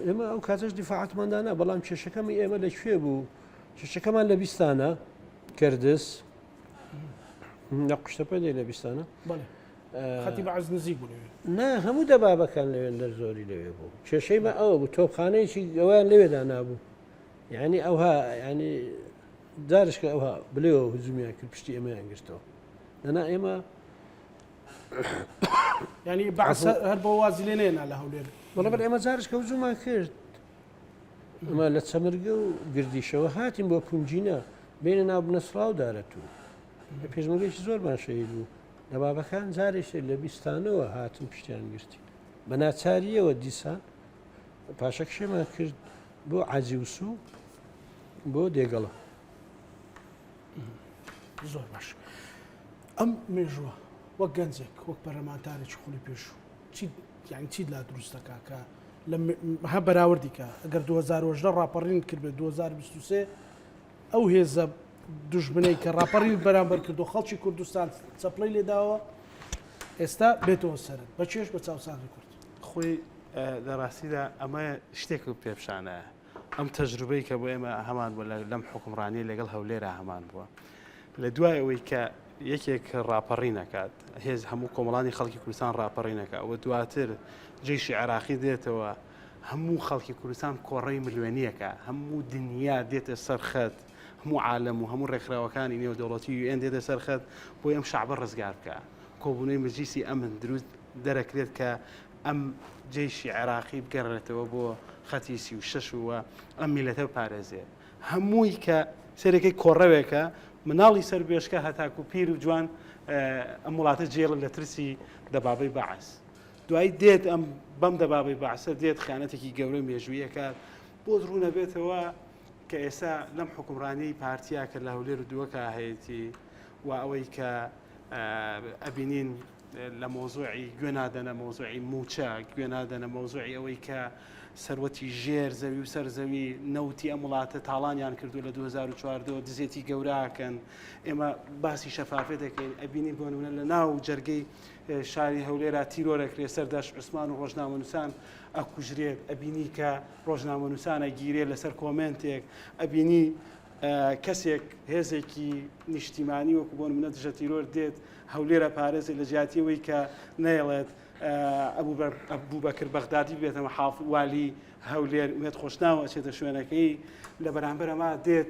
ئێمە ئەو کاتەش دیفاعاتماندانا بەڵام کێشەکەمی ئێمە لەکوێ بوو کێشەکەمان لە بیستانە کردس لە قوشتەپە دێ لە بیستانە خەتی بەعس نزیک بوو لەوێ نا هەموو دەبابەکان لەوێن دەر زۆری لەوێ بوو کێشەی مە ئەوە بوو تۆپخانەیەکی ئەویان لەوێدا نابوو یعنی ئەوها ینی جارشکە ئەوها بلێەوە هجومیان کرد پشتی ئێمەیان گرتەوە دەنا ئێمە ینی بەعس هەر بۆ وازی لێ نێنا لە هەولێر بەڵێ بەر ئێمە جارشکە هجومان کرد ئەمە لە چەمرگە و گردیشەوە هاتین بۆ پونجینە بێنە ناو بنەسڵا و دارەتوو لە پێشمەرگەیەکی زۆرمان شەهید بوو دەبابەکان جارێکی لە بیستانەوە هاتن پشتیان گرتین بە ناچاریەوە دیسان پاشەکشێمان کرد بۆ عاجی وسوو بۆ دێگەڵە زۆر باش ئەم مێژووە وەک گەنجێک وەک پەرلەمانتارێکی خولی پێشوو چی یعنی چیت لا دروست دەکا کە لە هە بەراوردی کە ئەگەر 2010 ڕاپەڕین کردبێت 2023 ئەو هێزە دوژمنەی کە ڕاپەڕین بەرامبەر کردو خەڵکی کوردستان چەپڵەی لێداوە ئێستا بێتەوە سەرت بە چێش بە چاوساغی کورد. خۆی لە ڕاستیدا ئەمە شتێک پێپشانە ئەم تەجروبەی کە بۆ ئێمە هەمان بووە لەم حوکمڕانیە لەگەڵ هەولێرا هەمان بووە لە دوای ئەوەی کە یەکێک ڕاپەڕینەکات هێز هەموو کۆمەڵانی خەڵکی کوردستان ڕاپەڕینەکە و دواتر جەیشی عێراقی دێتەوە هەموو خەڵکی کوردستان کۆڕەی ملیۆنیەکە هەموو دنیا دێتە سەر خەت هەموو عالەم و هەموو ڕێکخراوەکانی نێودەوڵەتی UN دێتە سەر خەت بۆی ئەم شەعبە ڕزگار بکە کۆبوونەوەی مەجلیسی ئەمن دروست دەرەکرێت کە ئەم جەیشی عێراقی بگەڕێتەوە بۆ خەتی 36 و ئەم میلەتە بپارێزێ هەمووی کە سەرەکەی کۆڕەوێکە مناڵی سەر بێشکە هەتاکو پیر و جوان ئەم وڵاتە جێڵە لە ترسی دەبابەی بەعس دوایی دێت ئەم بەم دەبابەی بەعسە دێت خیانەتێکی گەورە مێژوویەکە بۆت ڕوونەبێتەوە کە ئێستا لەم حکومڕانی پارتیا کە لە هەولێر و دووەکە هەیەی. و ئەوەی کە ئەبینین لە مەوزوعی گوێ نادەنە مەوزوعی مووچە، گوێ نادەنە مەوزوعی ئەوەی کە سەروەتی ژێر زەوی و سەر زەوی نەوتی ئەم وڵاتە تاڵانیان کردو لە 2014 دزێتی گەوراکەن ئێمە باسی شەفافێ دەکەین ئەبینین بۆ نمونە لە ناو جەرگەی شاری هەولێرا تیرۆرەکرێ سەردەشت عوسمان و ڕۆژنامەنووسان ئەکوژرێت ئەبینی کە ڕۆژنامەنووسانە گیرێ لەسەر کۆمێنتێک ئەبینی کەسێک هێزێکی نیشتیمانی وەکو بۆ نمونە دژە تیرۆر دێت هەولێرە پارێزێ لە جیاتی ئەوەی کە نەیەڵێت ئەبوبەکر بەغدادی بێتە محاف والی هەولێر ئومێد خۆشناو ئەچێتە شوێنەکەی لە بەرامبەر ئەمە دێت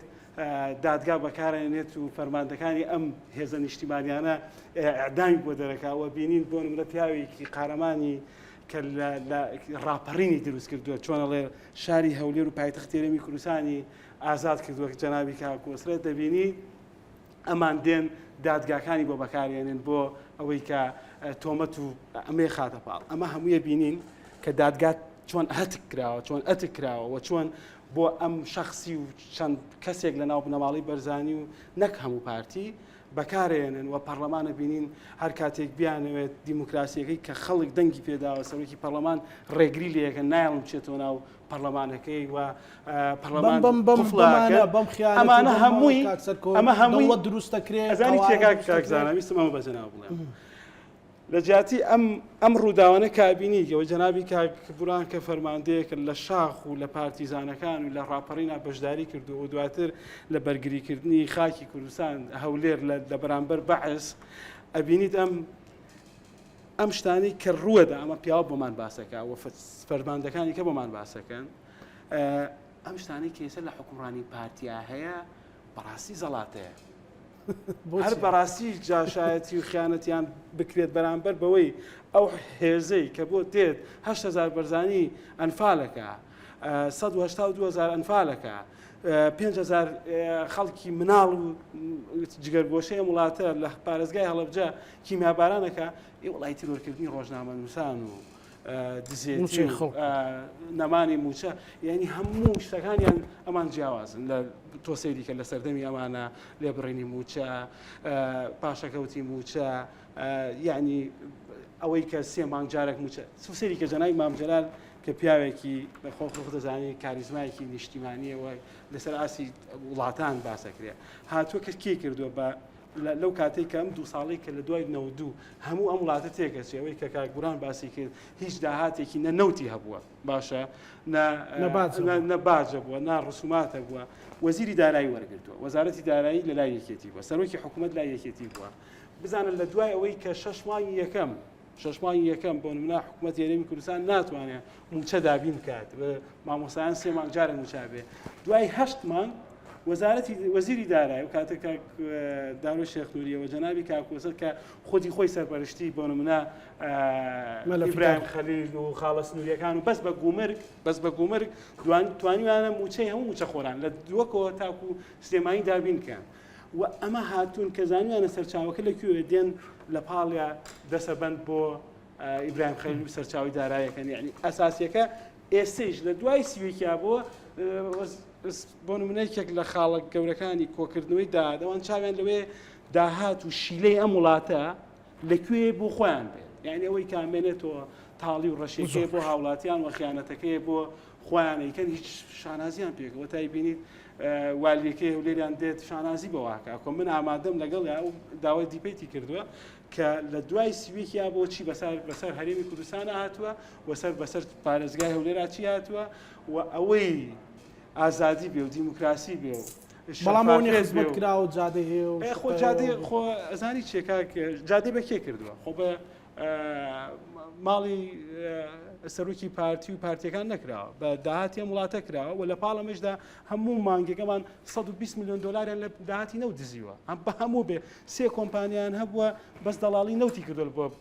دادگا بەکارێنێت و فەرماندەکانی ئەم هێزە نیشتیمانیانە ئەعدامی بۆ دەرەکا و بینین بۆ نمونە پیاوێکی قارەمانی کە لە ڕاپەڕینی دروست کردووە چۆنەڵێ شاری هەولێر و پایتەختی هەرێمی کوردستانی ئازاد کردووە جەنابی کاک کۆسرەت دەبینی ئەمان دێن دادگاکانی بۆ بەکارێنن بۆ ئەوەی کە تۆمەت و ئەمەی خاتە پاڵ ئەمە هەموویە بینین کە دادگات چۆن هەتک کراوە چۆن ئەتک کراوە و چۆن بۆ ئەم شخصی و چەند کەسێک لە ناو بنەماڵی بەرزانی و نەک هەموو پارتی بەکارێنن و پەرلەمانە بینین هەر کاتێک بیانەوێت دیموکراسیەکەی کە خەڵک دەنگی پێداوە سەرۆکی پەرلەمان ڕێگری لەکە نایڵم بچێتەوە ناو پەرلەمانەکەی و پەرلەمان بەم بەم قفڵەکە بەم خیانەت و ئەمانە بەم هەمووی کاک سەرکۆ ئەمە هەمووی دەوڵەت دروست دەکرێ ئەزانی قەوارە چیە کاک دروست کاک دەکرێ. زانا ویستم ئەمە بە جەناب بڵێم لە جیاتی ئەم ئەم ڕووداوانە کابینی ئەوە جەنابی کاک بوران کە فەرماندەیەکە لە شاخ و لە پارتیزانەکان و لە ڕاپەڕینا بەشداری کردو و دواتر لە بەرگریکردنی خاکی کوردستان هەولێر لە لە بەرامبەر بەعس ئەبینیت ئەم ئەم شتانەی کە ڕووەدا ئەمە پیاوە بۆمان باسەکە و فەرماندەکانی کە بۆمان باسەکەن ئەم شتانەی کە ئێستا لە حکومڕانی پارتیا هەیە بەڕاستی زەڵاتەیە هەر بەڕاستی جاشایەتی و خیانەتیان بکرێت بەرامبەر بەوەی ئەو هێزەی کە بۆ دێت 8هزار بەرزانی ئەنفالەکە 1970هزار ئەنفالەکە 5هزار خەڵکی مناڵ و جگەرگۆشەی ئەم وڵاتە لە پارێزگای هەڵەبجە کیمیابارانەکە ئی وڵی تیرۆرکردنی ڕۆژنامەنووسان و دزێتی و نەمانی موچە یعنی هەموو شتەکانیان ئەمان جیاوازن لە تۆ سەیری کە لە سەردەمی ئەمانە لێبڕینی موچە پاشەکەوتی موچە یعنی ئەوەی کە سێ مانگ جارێک موچە سوسەری کە جەنای مامجلال کە پیاوێکی خۆ خۆ دەزانی کاریزمایەکی نیشتیمانیەوە لەسەر ئاسی وڵاتان باسەکرێ هاتووە کە کێ کردووە بە لەو کاتەی کە ئەم دوو ساڵەی کە لە دوای 92 هەموو ئەم وڵاتە تێکەچێ ئەوەی کە کاک بوران باسی کرد هیچ داهاتێکی نە نەوتی هەبووە باشە نە باجە بووە نا ڕسوماتە بووە وەزیری دارایی وەرگتووە وەزارەتی دارایی لە لای یەکێتی بووە سەرۆکی حکوومەت لای یەکێتی بووە بزانن لە دوای ئەوەی کە شەش مانگی یەکەم شەش مانگی یەکەم بۆ نمونە حکوومەتی هەرێمی کوردستان ناتوانێت مووچە دابین بکات مامۆستایان سێ مانگ جارێک مووچە بێ دوای هەشت مانگ وەزارەتی وەزیری دارایی و کاتێک کاک دارۆ شێخ نوریەوە جەنابی کاک کۆسەر کە خودی خۆی سەرپەرشتی بۆ نمونە ئیبراهیم خەلیل و خاڵە سنووریەکان و بەس بە گومرگ بەس بە گومرگ دوان توانیویانە مووچەی هەموو مووچەخۆران لە دووەکەوە تاکو سلێمانی دابین کەن و ئەمە هاتوون کە زانیانە سەرچاوەکە لە کوێ دێن لە پاڵیا دەسەبەند بۆ ئیبراهیم خەلیل و سەرچاوی دارایەکەن یعنی ئەساسیەکە ئێستەیش لە دوای سیوێکیا بۆ بۆ نمونە یەکێک لە خاڵە گەورەکانی کۆکردنەوەی داهات ئەوان چاویان لەوێ داهات و شیلەی ئەم وڵاتە لەکوێ بۆ خۆیان بێت یعنی ئەوەی کامێنێتەوە تاڵی و ڕەشێکەیە بۆ هاوڵاتیان و خیانەتەکەی بۆ خۆیان ئەیکەن هیچ شانازیان پێکەوە تای بینیت والیەکەی هەولێریان دێت شانازی بەواکە کۆ من ئامادەم لەگەڵ ئەو داوای دیپێتی کردووە کە لە دوای سیویکیا بۆ چی بەسەر بەسەر هەرێمی کوردستان هاتووە و سەر بەسەر پارێزگای هەولێرا چی هاتووە و ئەوەی ئازادی بێ و دیموکراسی بێ و بەڵام ئەوە نییە خزمەت کراوە جادەی هەیە و خۆ جادەی خۆ ئەزانی چیە کاک جادەی بە کێ کردووە خۆ بە ماڵی سەرۆکی پارتی و پارتیەکان نەکراوە بە داهاتی ئەم وڵاتە کراوە و لە پاڵ ئەمەشدا هەموو مانگەکەمان 120 میلیۆن دلاریان لە داهاتی نەوت دزیوە ئەم بە هەموو بێ سێ کۆمپانیان هەبووە بەس دەڵاڵی نەوتی کردو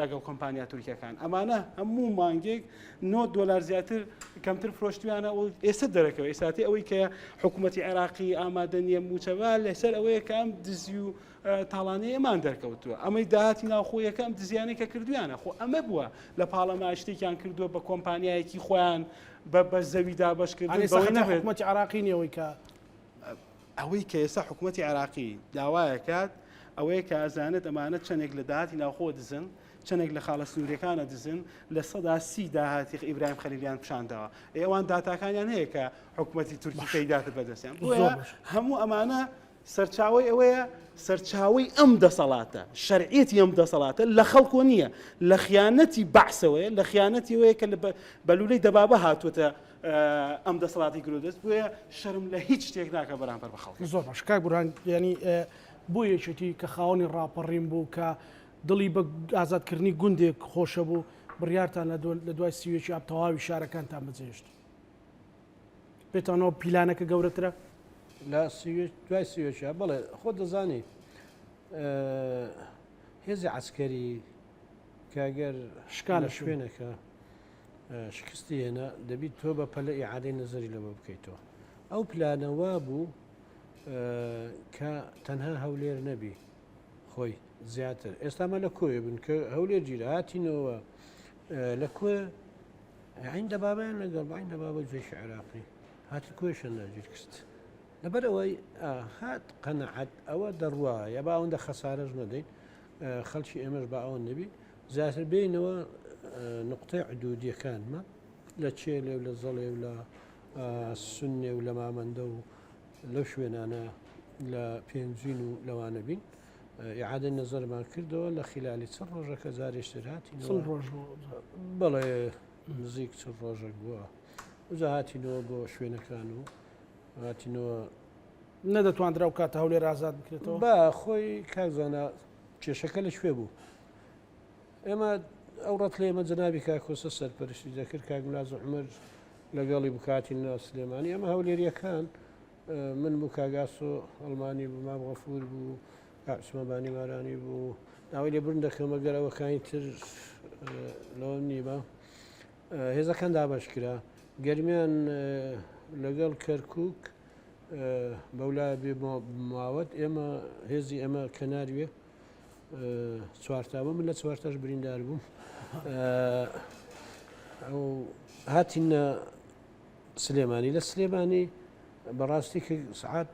لەگەڵ کۆمپانیا تورکیەکان ئەمانە هەموو مانگێک 9 دلار زیاتر کەمتر فرۆشتویانە و ئێستا دەرەکەوە ئێساتی ئەوەی کە حکوومەتتی عێراقی ئامادە نییە موچەوە لەسەر ئەوەیە کە ئەم دزی و تاڵانەی ئەمان دەرکەوتووە ئەمەی داهاتی ناوخۆیەکە ئەم دزیانەی کە کردویانە خۆ ئەمە بووە لە پاڵەما شتێکیان کردووە بە کۆمپانیایەکی خۆیان بە بە زەوی دابەشکردن بەوەی نەبێت حکومەتی عراقی نیەوەی کە ئەوەی کە ئێستا حکوومەتی عراقی داوایەکات. ئەوەیە کە ئەزانێت ئەمانە چەندێک لە داهاتی ناوخۆ دزن، چەندێک لە خاڵە سنووریەکانە دزن، 30% داهاتی ئیبراهیم خەلیلیان پیشانداوە. ئێ ئەوان داتاکانیان هەیە کە حکوومەتی تورکی کەی داتە بەدەستیان. بۆیە هەموو ئەمانە سەرچاوەی ئەوەیە سەرچاوەی ئەم دەسەڵاتە، شەرعیەتی ئەم دەسەڵاتە لە خەڵکۆ نییە، لە خیانەتی بەعسەوەیە، لە خیانەتی ئەوەیە کە بە لولەی دەبابە هاتووەتە ئەم دەسەڵاتی گرۆدەست، بۆیە شەرم لە هیچ شتێک ناکە بەرامبەر بە خەڵک. زۆر باش کاک بورهان، یانی بۆ یەکێتی کە خاوەنی ڕاپەڕین بوو کە دڵی بە ئازادکردنی گوندێک خۆشە بوو، بڕیارتان لە دوای 31 ئاب تەواوی شارەکانتان بەجێهێشت. پێتانەوە پیلانەکە گەورەترە؟ لە دوای سیوێکیا بەڵێ خۆ دەزانی هێزی عسکەری کاگەر شکا لە شوێنەکە شکستی هێنا دەبیت تۆ بە پەلە ئیعادەی نەزەری لەوە بکەیتەوە ئەو پلانەوە بوو کە تەنها هەولێر نەبی خۆی زیاتر ئێستامە لە کۆێ بن کە هەولێر گیرا هاتینەوە لە کۆێ عین دەبابەیان لەگەڵ بە عین دەبابە جێشی عێراقی هاتی کۆیشیان داگیر کرد لەبەر ئەوەی هات قەنەعەت ئەوە دەڕوا یا با ئەوەندە خەسارەش نەدەین خەڵکی ئێمەش با ئەوە نەبی زیاتر بینەوە نقطەی عدودیەکانمە لە چێلێ و لە زەڵێ و لە سنێ و لە مامەندە و لەو شوێنانە لە پێنجین و لەوانە بین ئیعادەی نەزەرمان کردەوە لە خیلالی چ ڕۆژەکە جارێکتر هاتینەوە ڕۆژ بەڵێ نزیک چ ڕۆژێک بووە وجا هاتینەوە بۆ شوێنەکان و هاتینەوە نەدەتواندرا و کاتە هەولێر ئازاد بکرێتەوە با خۆی کاک زانا کێشەکە لە کوێ بوو ئێمە ئەو ڕەت لە ئێمە جەنابی کاکۆسە سەرپەرشتی دەکرد کاک ملاز عمر لەگەڵی بکاتین لە سلێمانی ئەمە هەولێریەکان من بوو کاک ئاسۆ ئەڵمانی بوو مام غەفور بوو کاک عوسمان بانی مارانی بوو داوای لێبوردن دەکەم ئەگەر ئەوەکانی تر لەوە نیمە هێزەکان دابەش کرا گەرمیان لەگەڵ کەرکک بەولا بێ ماوەت ئێمە هێزی ئێمە کەناروێ چوارتا بوو من لە چوارتاش بریندار بووم ئەو هاتینە سلێمانی لە سلێمانی بەڕاستی کە سعات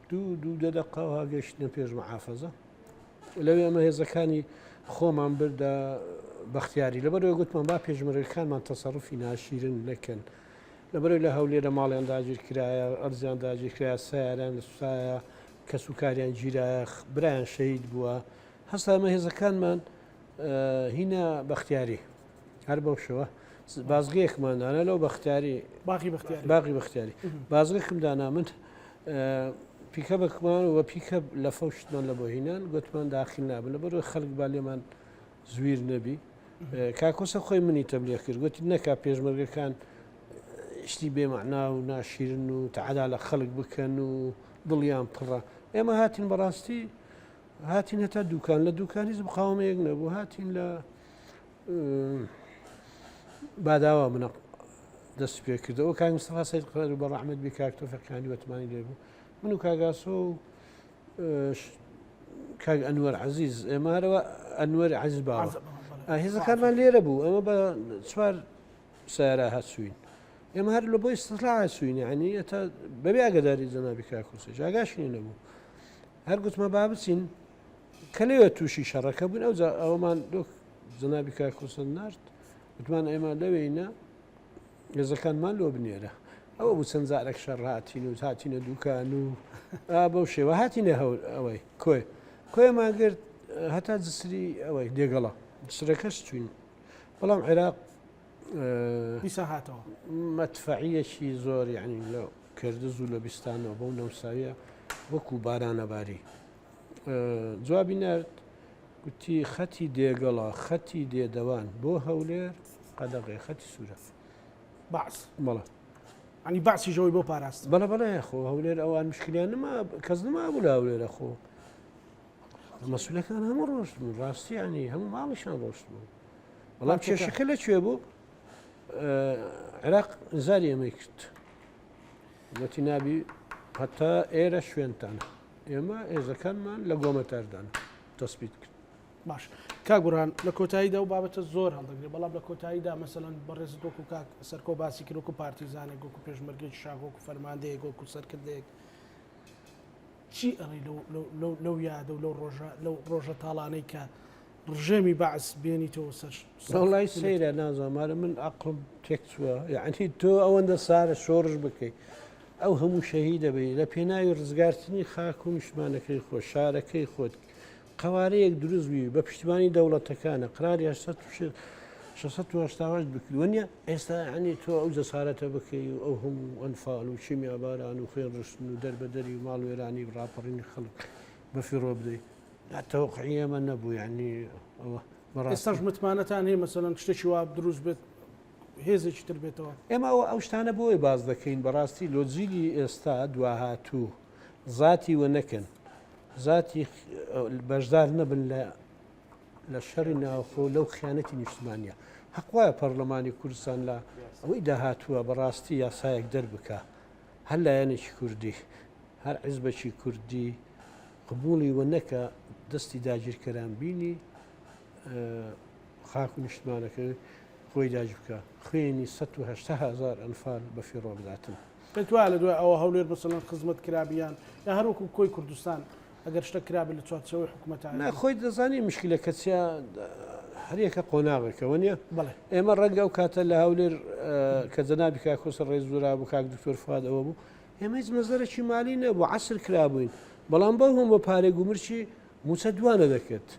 دوو دوو دە دەقەوە گەشتنە پێش محافەزە لەوێ ئەمە هێزەکانی خۆمان بردە بەختیاری لەبەرەوە گوتمان با پێشمەرگەکانمان تەسەڕفی ناشیرن نەکەن لەبەرەوەی لە هەولێرە ماڵیان داگیر کرایە ئەرزیان داگیر کرایە سیاران لە سوسایە کەس و کاریان گیرایە برایان شەهید بووە هەستا ئەمە هێزەکانمان هینا بەختیاری هەر بەو شێوە بازگەیەکمان دانا لەو بەختیاری باقی بەختیاری باقی بەختیاری بازگەکم دانا من پیکەبەکمان و پیکە لە فەوشتمان لە بۆ هینان گوتمان داخل نابن لە بەرەوەی خەڵک با لێمان زویر نەبی کاکۆسە خۆی منی تەبلیغ کرد گوتی نەکا پێشمەرگەکان شتی بێمەعنا و ناشیرن و تەعدا لە خەڵک بکەن و دڵیان پڕە ئێمە هاتین بەڕاستی هاتین هەتا دوکان لە دوکان هیچ مقاومەیەک نەبوو هاتین لە باداوا منە دەست پێ کردەوە کاک مستەفا سەید قەرەر و بە ڕەحمەت بی کاک تۆفیق کانی وەتمانی لێ بوو من و کاک ئاسۆ و کاک ئەنوەر عەزیز ئێمە هەرەوە ئەنوەر عەزیز باوە هێزەکانمان لێرە بوو ئەمە بە چوار سیارە هەچوین ئێمە هەر لە بۆی استطلاع هەچوین یعنی تا بەبێ ئاگاداری جەنابی کاک حوسێن ئاگاشی نەبوو هەر گوتمە با بچین کە لەوێ تووشی شەڕەکە بوون ئەوجا ئەوەمان دۆک جەنابی کاک حوسێن نارد گوتمان ئێمە لەوێینە هێزەکانمان لۆ بنێرە ئەوە بوو چەند جارێک شەڕ هاتین و هاتینە دوکان و بەو شێوە هاتینە هەور ئەوەی کۆی کۆیمان گرت هەتا جسری ئەوەی دێگەڵە جسرەکەش چوین بەڵام عێراق دیسان هاتەوە مەدفەعیەکی زۆر یعنی لە کردز و لە بیستانەوە بەو نەوساویە وەکو بارانەباری جوابی نرد گوتی خەتی دێگەڵە خەتی دێدەوان بۆ هەولێر قەدەغێ خەتی سوورە بەعس بەڵێ ینی بەعسی ژەوەی بۆ پاراست بەڵێ بەڵێ خۆ هەولێر ئەوان مشکلیان نما کەس نما بوو لە هەولێرە خۆ مەسولەکان هەموو ڕۆشت بوون ڕاستی ینی هەموو ماڵیشان ڕۆشت بوو بەڵام کێشەکە لە کوێ بوو عێراق زاری ئێمەی کرد وتی نابی هەتا ئێرە شوێنتانە ئێمە هێزەکانمان لە گۆمەتاردان تەسبیت کرد. باش کاک بورهان لە کۆتاییدا و بابەتە زۆر هەڵدەگرێت بەڵام لە کۆتاییدا مەسەلەن بەڕێزت وەکو کاک سەرکۆ باسی کرد وەکو پارتیزانێک وەکو پێشمەرگێکی شاخ وەکو فەرماندەیەک وەکو سەرکردەیەک. چی ئەڵێی لەو لەو لەو لەو یادە و لەو ڕۆژە لەو ڕۆژە تاڵانەی کە ڕژێمی بەعس بێنیتەوە سەر سەر وەڵای سەیرە نازانم ئەرە من عەقڵم تێک چووە یعنی تۆ ئەوەندە سارە شۆڕش بکەی ئەو هەموو شەهیدە بی لە پێناوی ڕزگارتنی خاک و نیشتمانەکەی خۆ شارەکەی خۆت قەوارەیەک دروست بی بە پشتیوانی دەوڵەتەکانە قراری 688 بکری وەنیە ئێستا ینی تۆ ئەو جەسارەتە بکەی و ئەو هەموو ئەنفال و کیمیاباران و خوێن ڕشتن و دەربەدەری و ماڵوێرانی و ڕاپەڕینی خەڵک بە فیڕۆ بدەی تەوقعی ئێمە نەبوو یعنی ئەوە بەڕاستی ئێستاش متمانەتان هەیە مەسەلەن شتێکی وا دروست بێت هێزێکی تر بێتەوە؟ ئێمە ئەوە ئەو شتانە بۆیە باس دەکەین بەڕاستی لۆ جیلی ئێستا دواهاتوو زاتی وە نەکەن زاتی بەشدار نەبن لە لە شەڕی ناوخۆ لەو خیانەتی نیشتمانیە هەق وایە پەرلەمانی کوردستان لە ئەوەی داهاتووە بەڕاستی یاسایەک دەربکا هەر لایەنێکی کوردی هەر عزبەکی کوردی قبوڵی وە نەکە دەستی داگیرکەران بینی خاک و نیشتمانەکەی خۆی داگیر بکا خوێنی 180 هزار ئەنفال بە فیڕۆ بداتن. پێت وایە لە دوای ئەوە هەولێر مەسەلەن خزمەت کرابی یان یا هەر وەکو کۆی کوردستان ئەگەر شتەک کرابێ لە چوارچێوەی حکومەتە نا خۆی دەزانی مشکلەکە چیە هەریەکە قۆناغێکە وەنیە بەڵێ. ئێمە ڕەنگە ئەو کاتە لە هەولێر کە جەنابی کاک خۆسەر ڕێز زۆرا بوو کاک دکتۆر فواد ئەوە بوو ئێمە هیچ مەزەرێکی مالی نەبوو عەسر کرابووین بەڵام بەو هەموو پارەی گومرکی مووچە دوانە دەکرد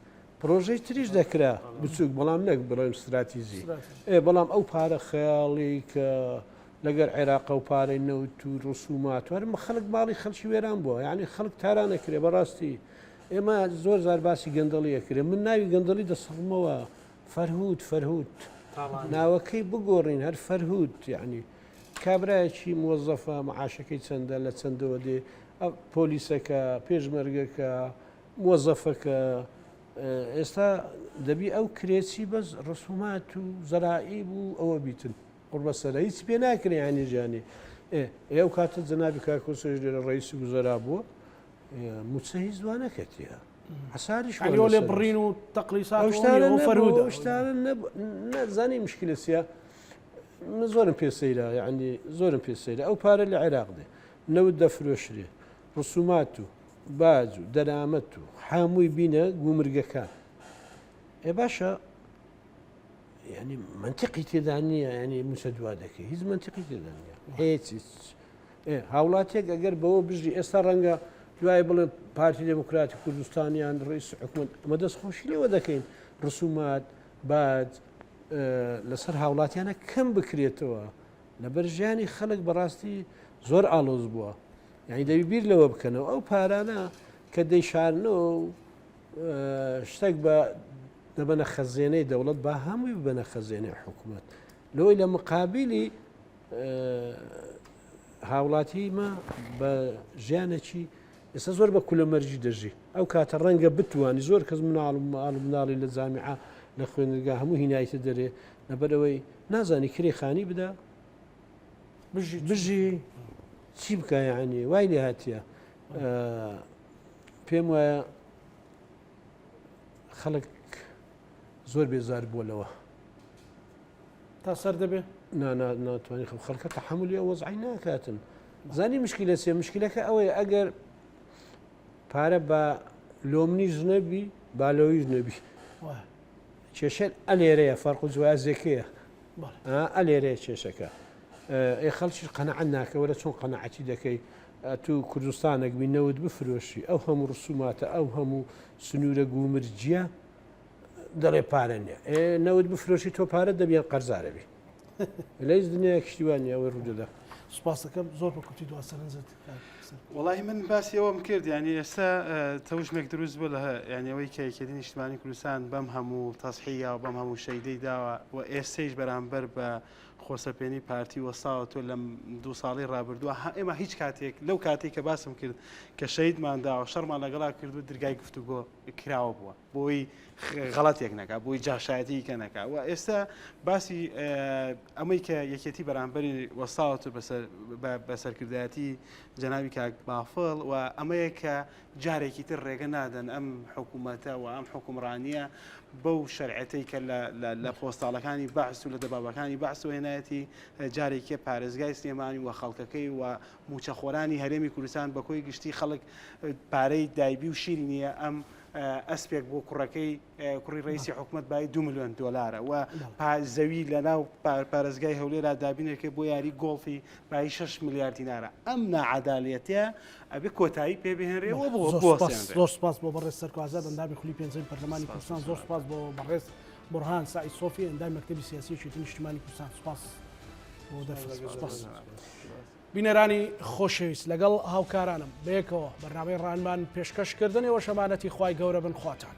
پرۆژەی تریش دەکرا بچووک بەڵام نەک بڵێم ستراتیژی ئێ بەڵام ئەو پارە خەیاڵی کە لەگەر عێراقە و پارەی نەوت و ڕسومات و هەرمە خەڵک ماڵی خەڵکی وێران بووە یعنی خەڵک تاران ئەکرێ بەڕاستی ئێمە زۆر زار باسی گەندەڵی ئەکرێ من ناوی گەندەڵی دەسڕمەوە فەرهود فەرهود ناوەکەی بگۆڕین هەر فەرهود یعنی کابرایەکی موەزەفە معاشەکەی چەندە لە چەندەوە دێ پۆلیسەکە پێشمەرگەکە موەزەفەکە ئێستا دەبی ئەو کرێچی بەس ڕسومات و زەرائیب و ئەوە بیتن قوڕبەسەرە هیچ پێ ناکرێ یانی ژیانی ئێ ئەو کاتە جەنابی کاک کۆسەش لێرە ڕئیسی وزەرا بووە موچە هیچ دوا نەکەتیە حەساریش ئەوە لێ بڕین و تەقلیسات و فەرهود شتانە نەزانی مشکلە چیە من زۆرم پێ سەیرە یعنی زۆرم پێ سەیرە ئەو پارە لە عێراق دێ نەوت دەفرۆشرێ ڕسومات و باج و دەرامەت و حامووی بینە گومرگەکان ئێ باشە یعنی منطقی تێدا نییە ینی موچە دوا دەکەی هیچ منطقی تێدا نییە هیچ هاوڵاتێک ئەگەر بەوە بژی ئێستا ڕەنگە دوای بڵێ پارتی دموکراتی کوردستانیان ڕئیس حکومت ئەمە دەست خۆشی لێوە دەکەین ڕسومات باج لەسەر هاوڵاتیانە کەم بکرێتەوە لەبەر ژیانی خەڵک بەڕاستی زۆر ئالۆز بووە یعنی دەبی بیر لەوە بکەنەوە ئەو پارانە کە دەیشارنەوە شتێک بە دەبەنە خەزێنەی دەوڵەت با هەمووی ببەنە خەزێنەی حکوومەت لەوەی لە مقابلی هاوڵاتی مە بە ژیانێکی ئێستا زۆر بە کولە مەرجی دەژی ئەو کاتە ڕەنگە بتوانی زۆر کەس مناڵ و ماڵ و مناڵی لە جامیعە لە خوێندنگا هەموو هینایتە دەرێ لەبەرەوەی نازانی کرێ خانی بدا بژی بژی چی بکە یعنی وای لێ هاتیە پێم وایە خەڵک زۆر بێزار بووە لەوە. تا سەر دەبێ؟ نا نا ناتوانانی خەڵ خەڵکە تەحەمولی ئەو وەزعی ناکاتن. زانی مشکلە چیە؟ مشکلەکە ئەوەیە ئەگەر پارە بە لۆمنیش نەبی با لۆیش نەبی. کێشە ئەلێرەیە فەرق و جوازێکەیە ئەلێرەیە کێشەکە. ئێ خەڵکیش قەناعەت ناکە وەرە چۆن قەناعەتی دەکەی ئەتوو کوردستانێک بی نەوت بفرۆشی ئەو هەموو ڕسوماتە ئەو هەموو سنوورە گومرجیە دەڵێ پارە نییە ئێ نەوت بفرۆشی تۆ پارە دەبیان قەرزارەبی لە هیچ دنیایەک شتی وا نییە ئەوەی ڕوودەدا. سوپاستەکەم زۆر بە کورتی دوا سەرنجت کاک سەرکەوت. وەڵاهی من باسی ئەوەم کرد یانی ئێستا تەوژمێک دروست بوو لە یانی ئەوەی کە یەکێتی نیشتمانی کوردستان بەم هەموو تەزحیە و بەم هەموو شەیدەی داوە و ئێستەیش بەرامبەر بە خۆسەپێنی پارتی وەستاوەتەوە لەم دوو ساڵەی ڕابردووە ئێمە هیچ کاتێک لەو کاتێک کە باسم کرد کە شەهیدمان داوە شەڕمان لەگەڵا کردو درگای گفتوگۆ کراوە بووە بۆی غەڵەتێک نەکا بۆی جاشایەتی کە نەکا و ئێستا باسی ئەمەی کە یەکێتی بەرامبەری وەستاوەتە بە سەرکردایەتی جەنابی کاک بافڵ و ئەمەیە کە جارێکی تر ڕێگە نادەن ئەم حکوومەتە و ئەم حکومڕانیە بەو شەرعەتەی کە لە پۆستاڵەکانی بەعس و لە دەبابەکانی بەعس و هێنا. توانایەتی جارێکیە پارێزگای سلێمانی و خەڵکەکەی و مووچەخۆرانی هەرێمی کوردستان بە کۆی گشتی خەڵک پارەی دایبی و شیری نییە ئەم ئەسپێک بۆ کوڕەکەی کوڕی ڕئیسی حکومەت بای 2 میلیۆن دلارە و زەوی لە ناو پارێزگای هەولێرا دابینێکە بۆ یاری گۆڵفی بای 6 میلیارد دینارە ئەم ناعادالەتە ئەبێ کۆتایی پێ بهێنرێ و بۆ زۆر سپاس بۆ بەڕێز سەرکۆ ئازاد ئەندامی خولی پێنجەمی پەرلەمانی کوردستان زۆر سپاس بۆ بەڕێز بورهان سەعید سۆفی ئەندامی مەکتەبی سیاسی یەکێتی نیشتیمانی کوردستان سپاس بۆ دەرفەت سپاس. بینەرانی خۆشەویست لەگەڵ هاوکارانم بەیەکەوە بەرنامەی ڕانمان پێشکەش کردن ئێوەش ئەمانەتی خوای گەورە بن خواتان.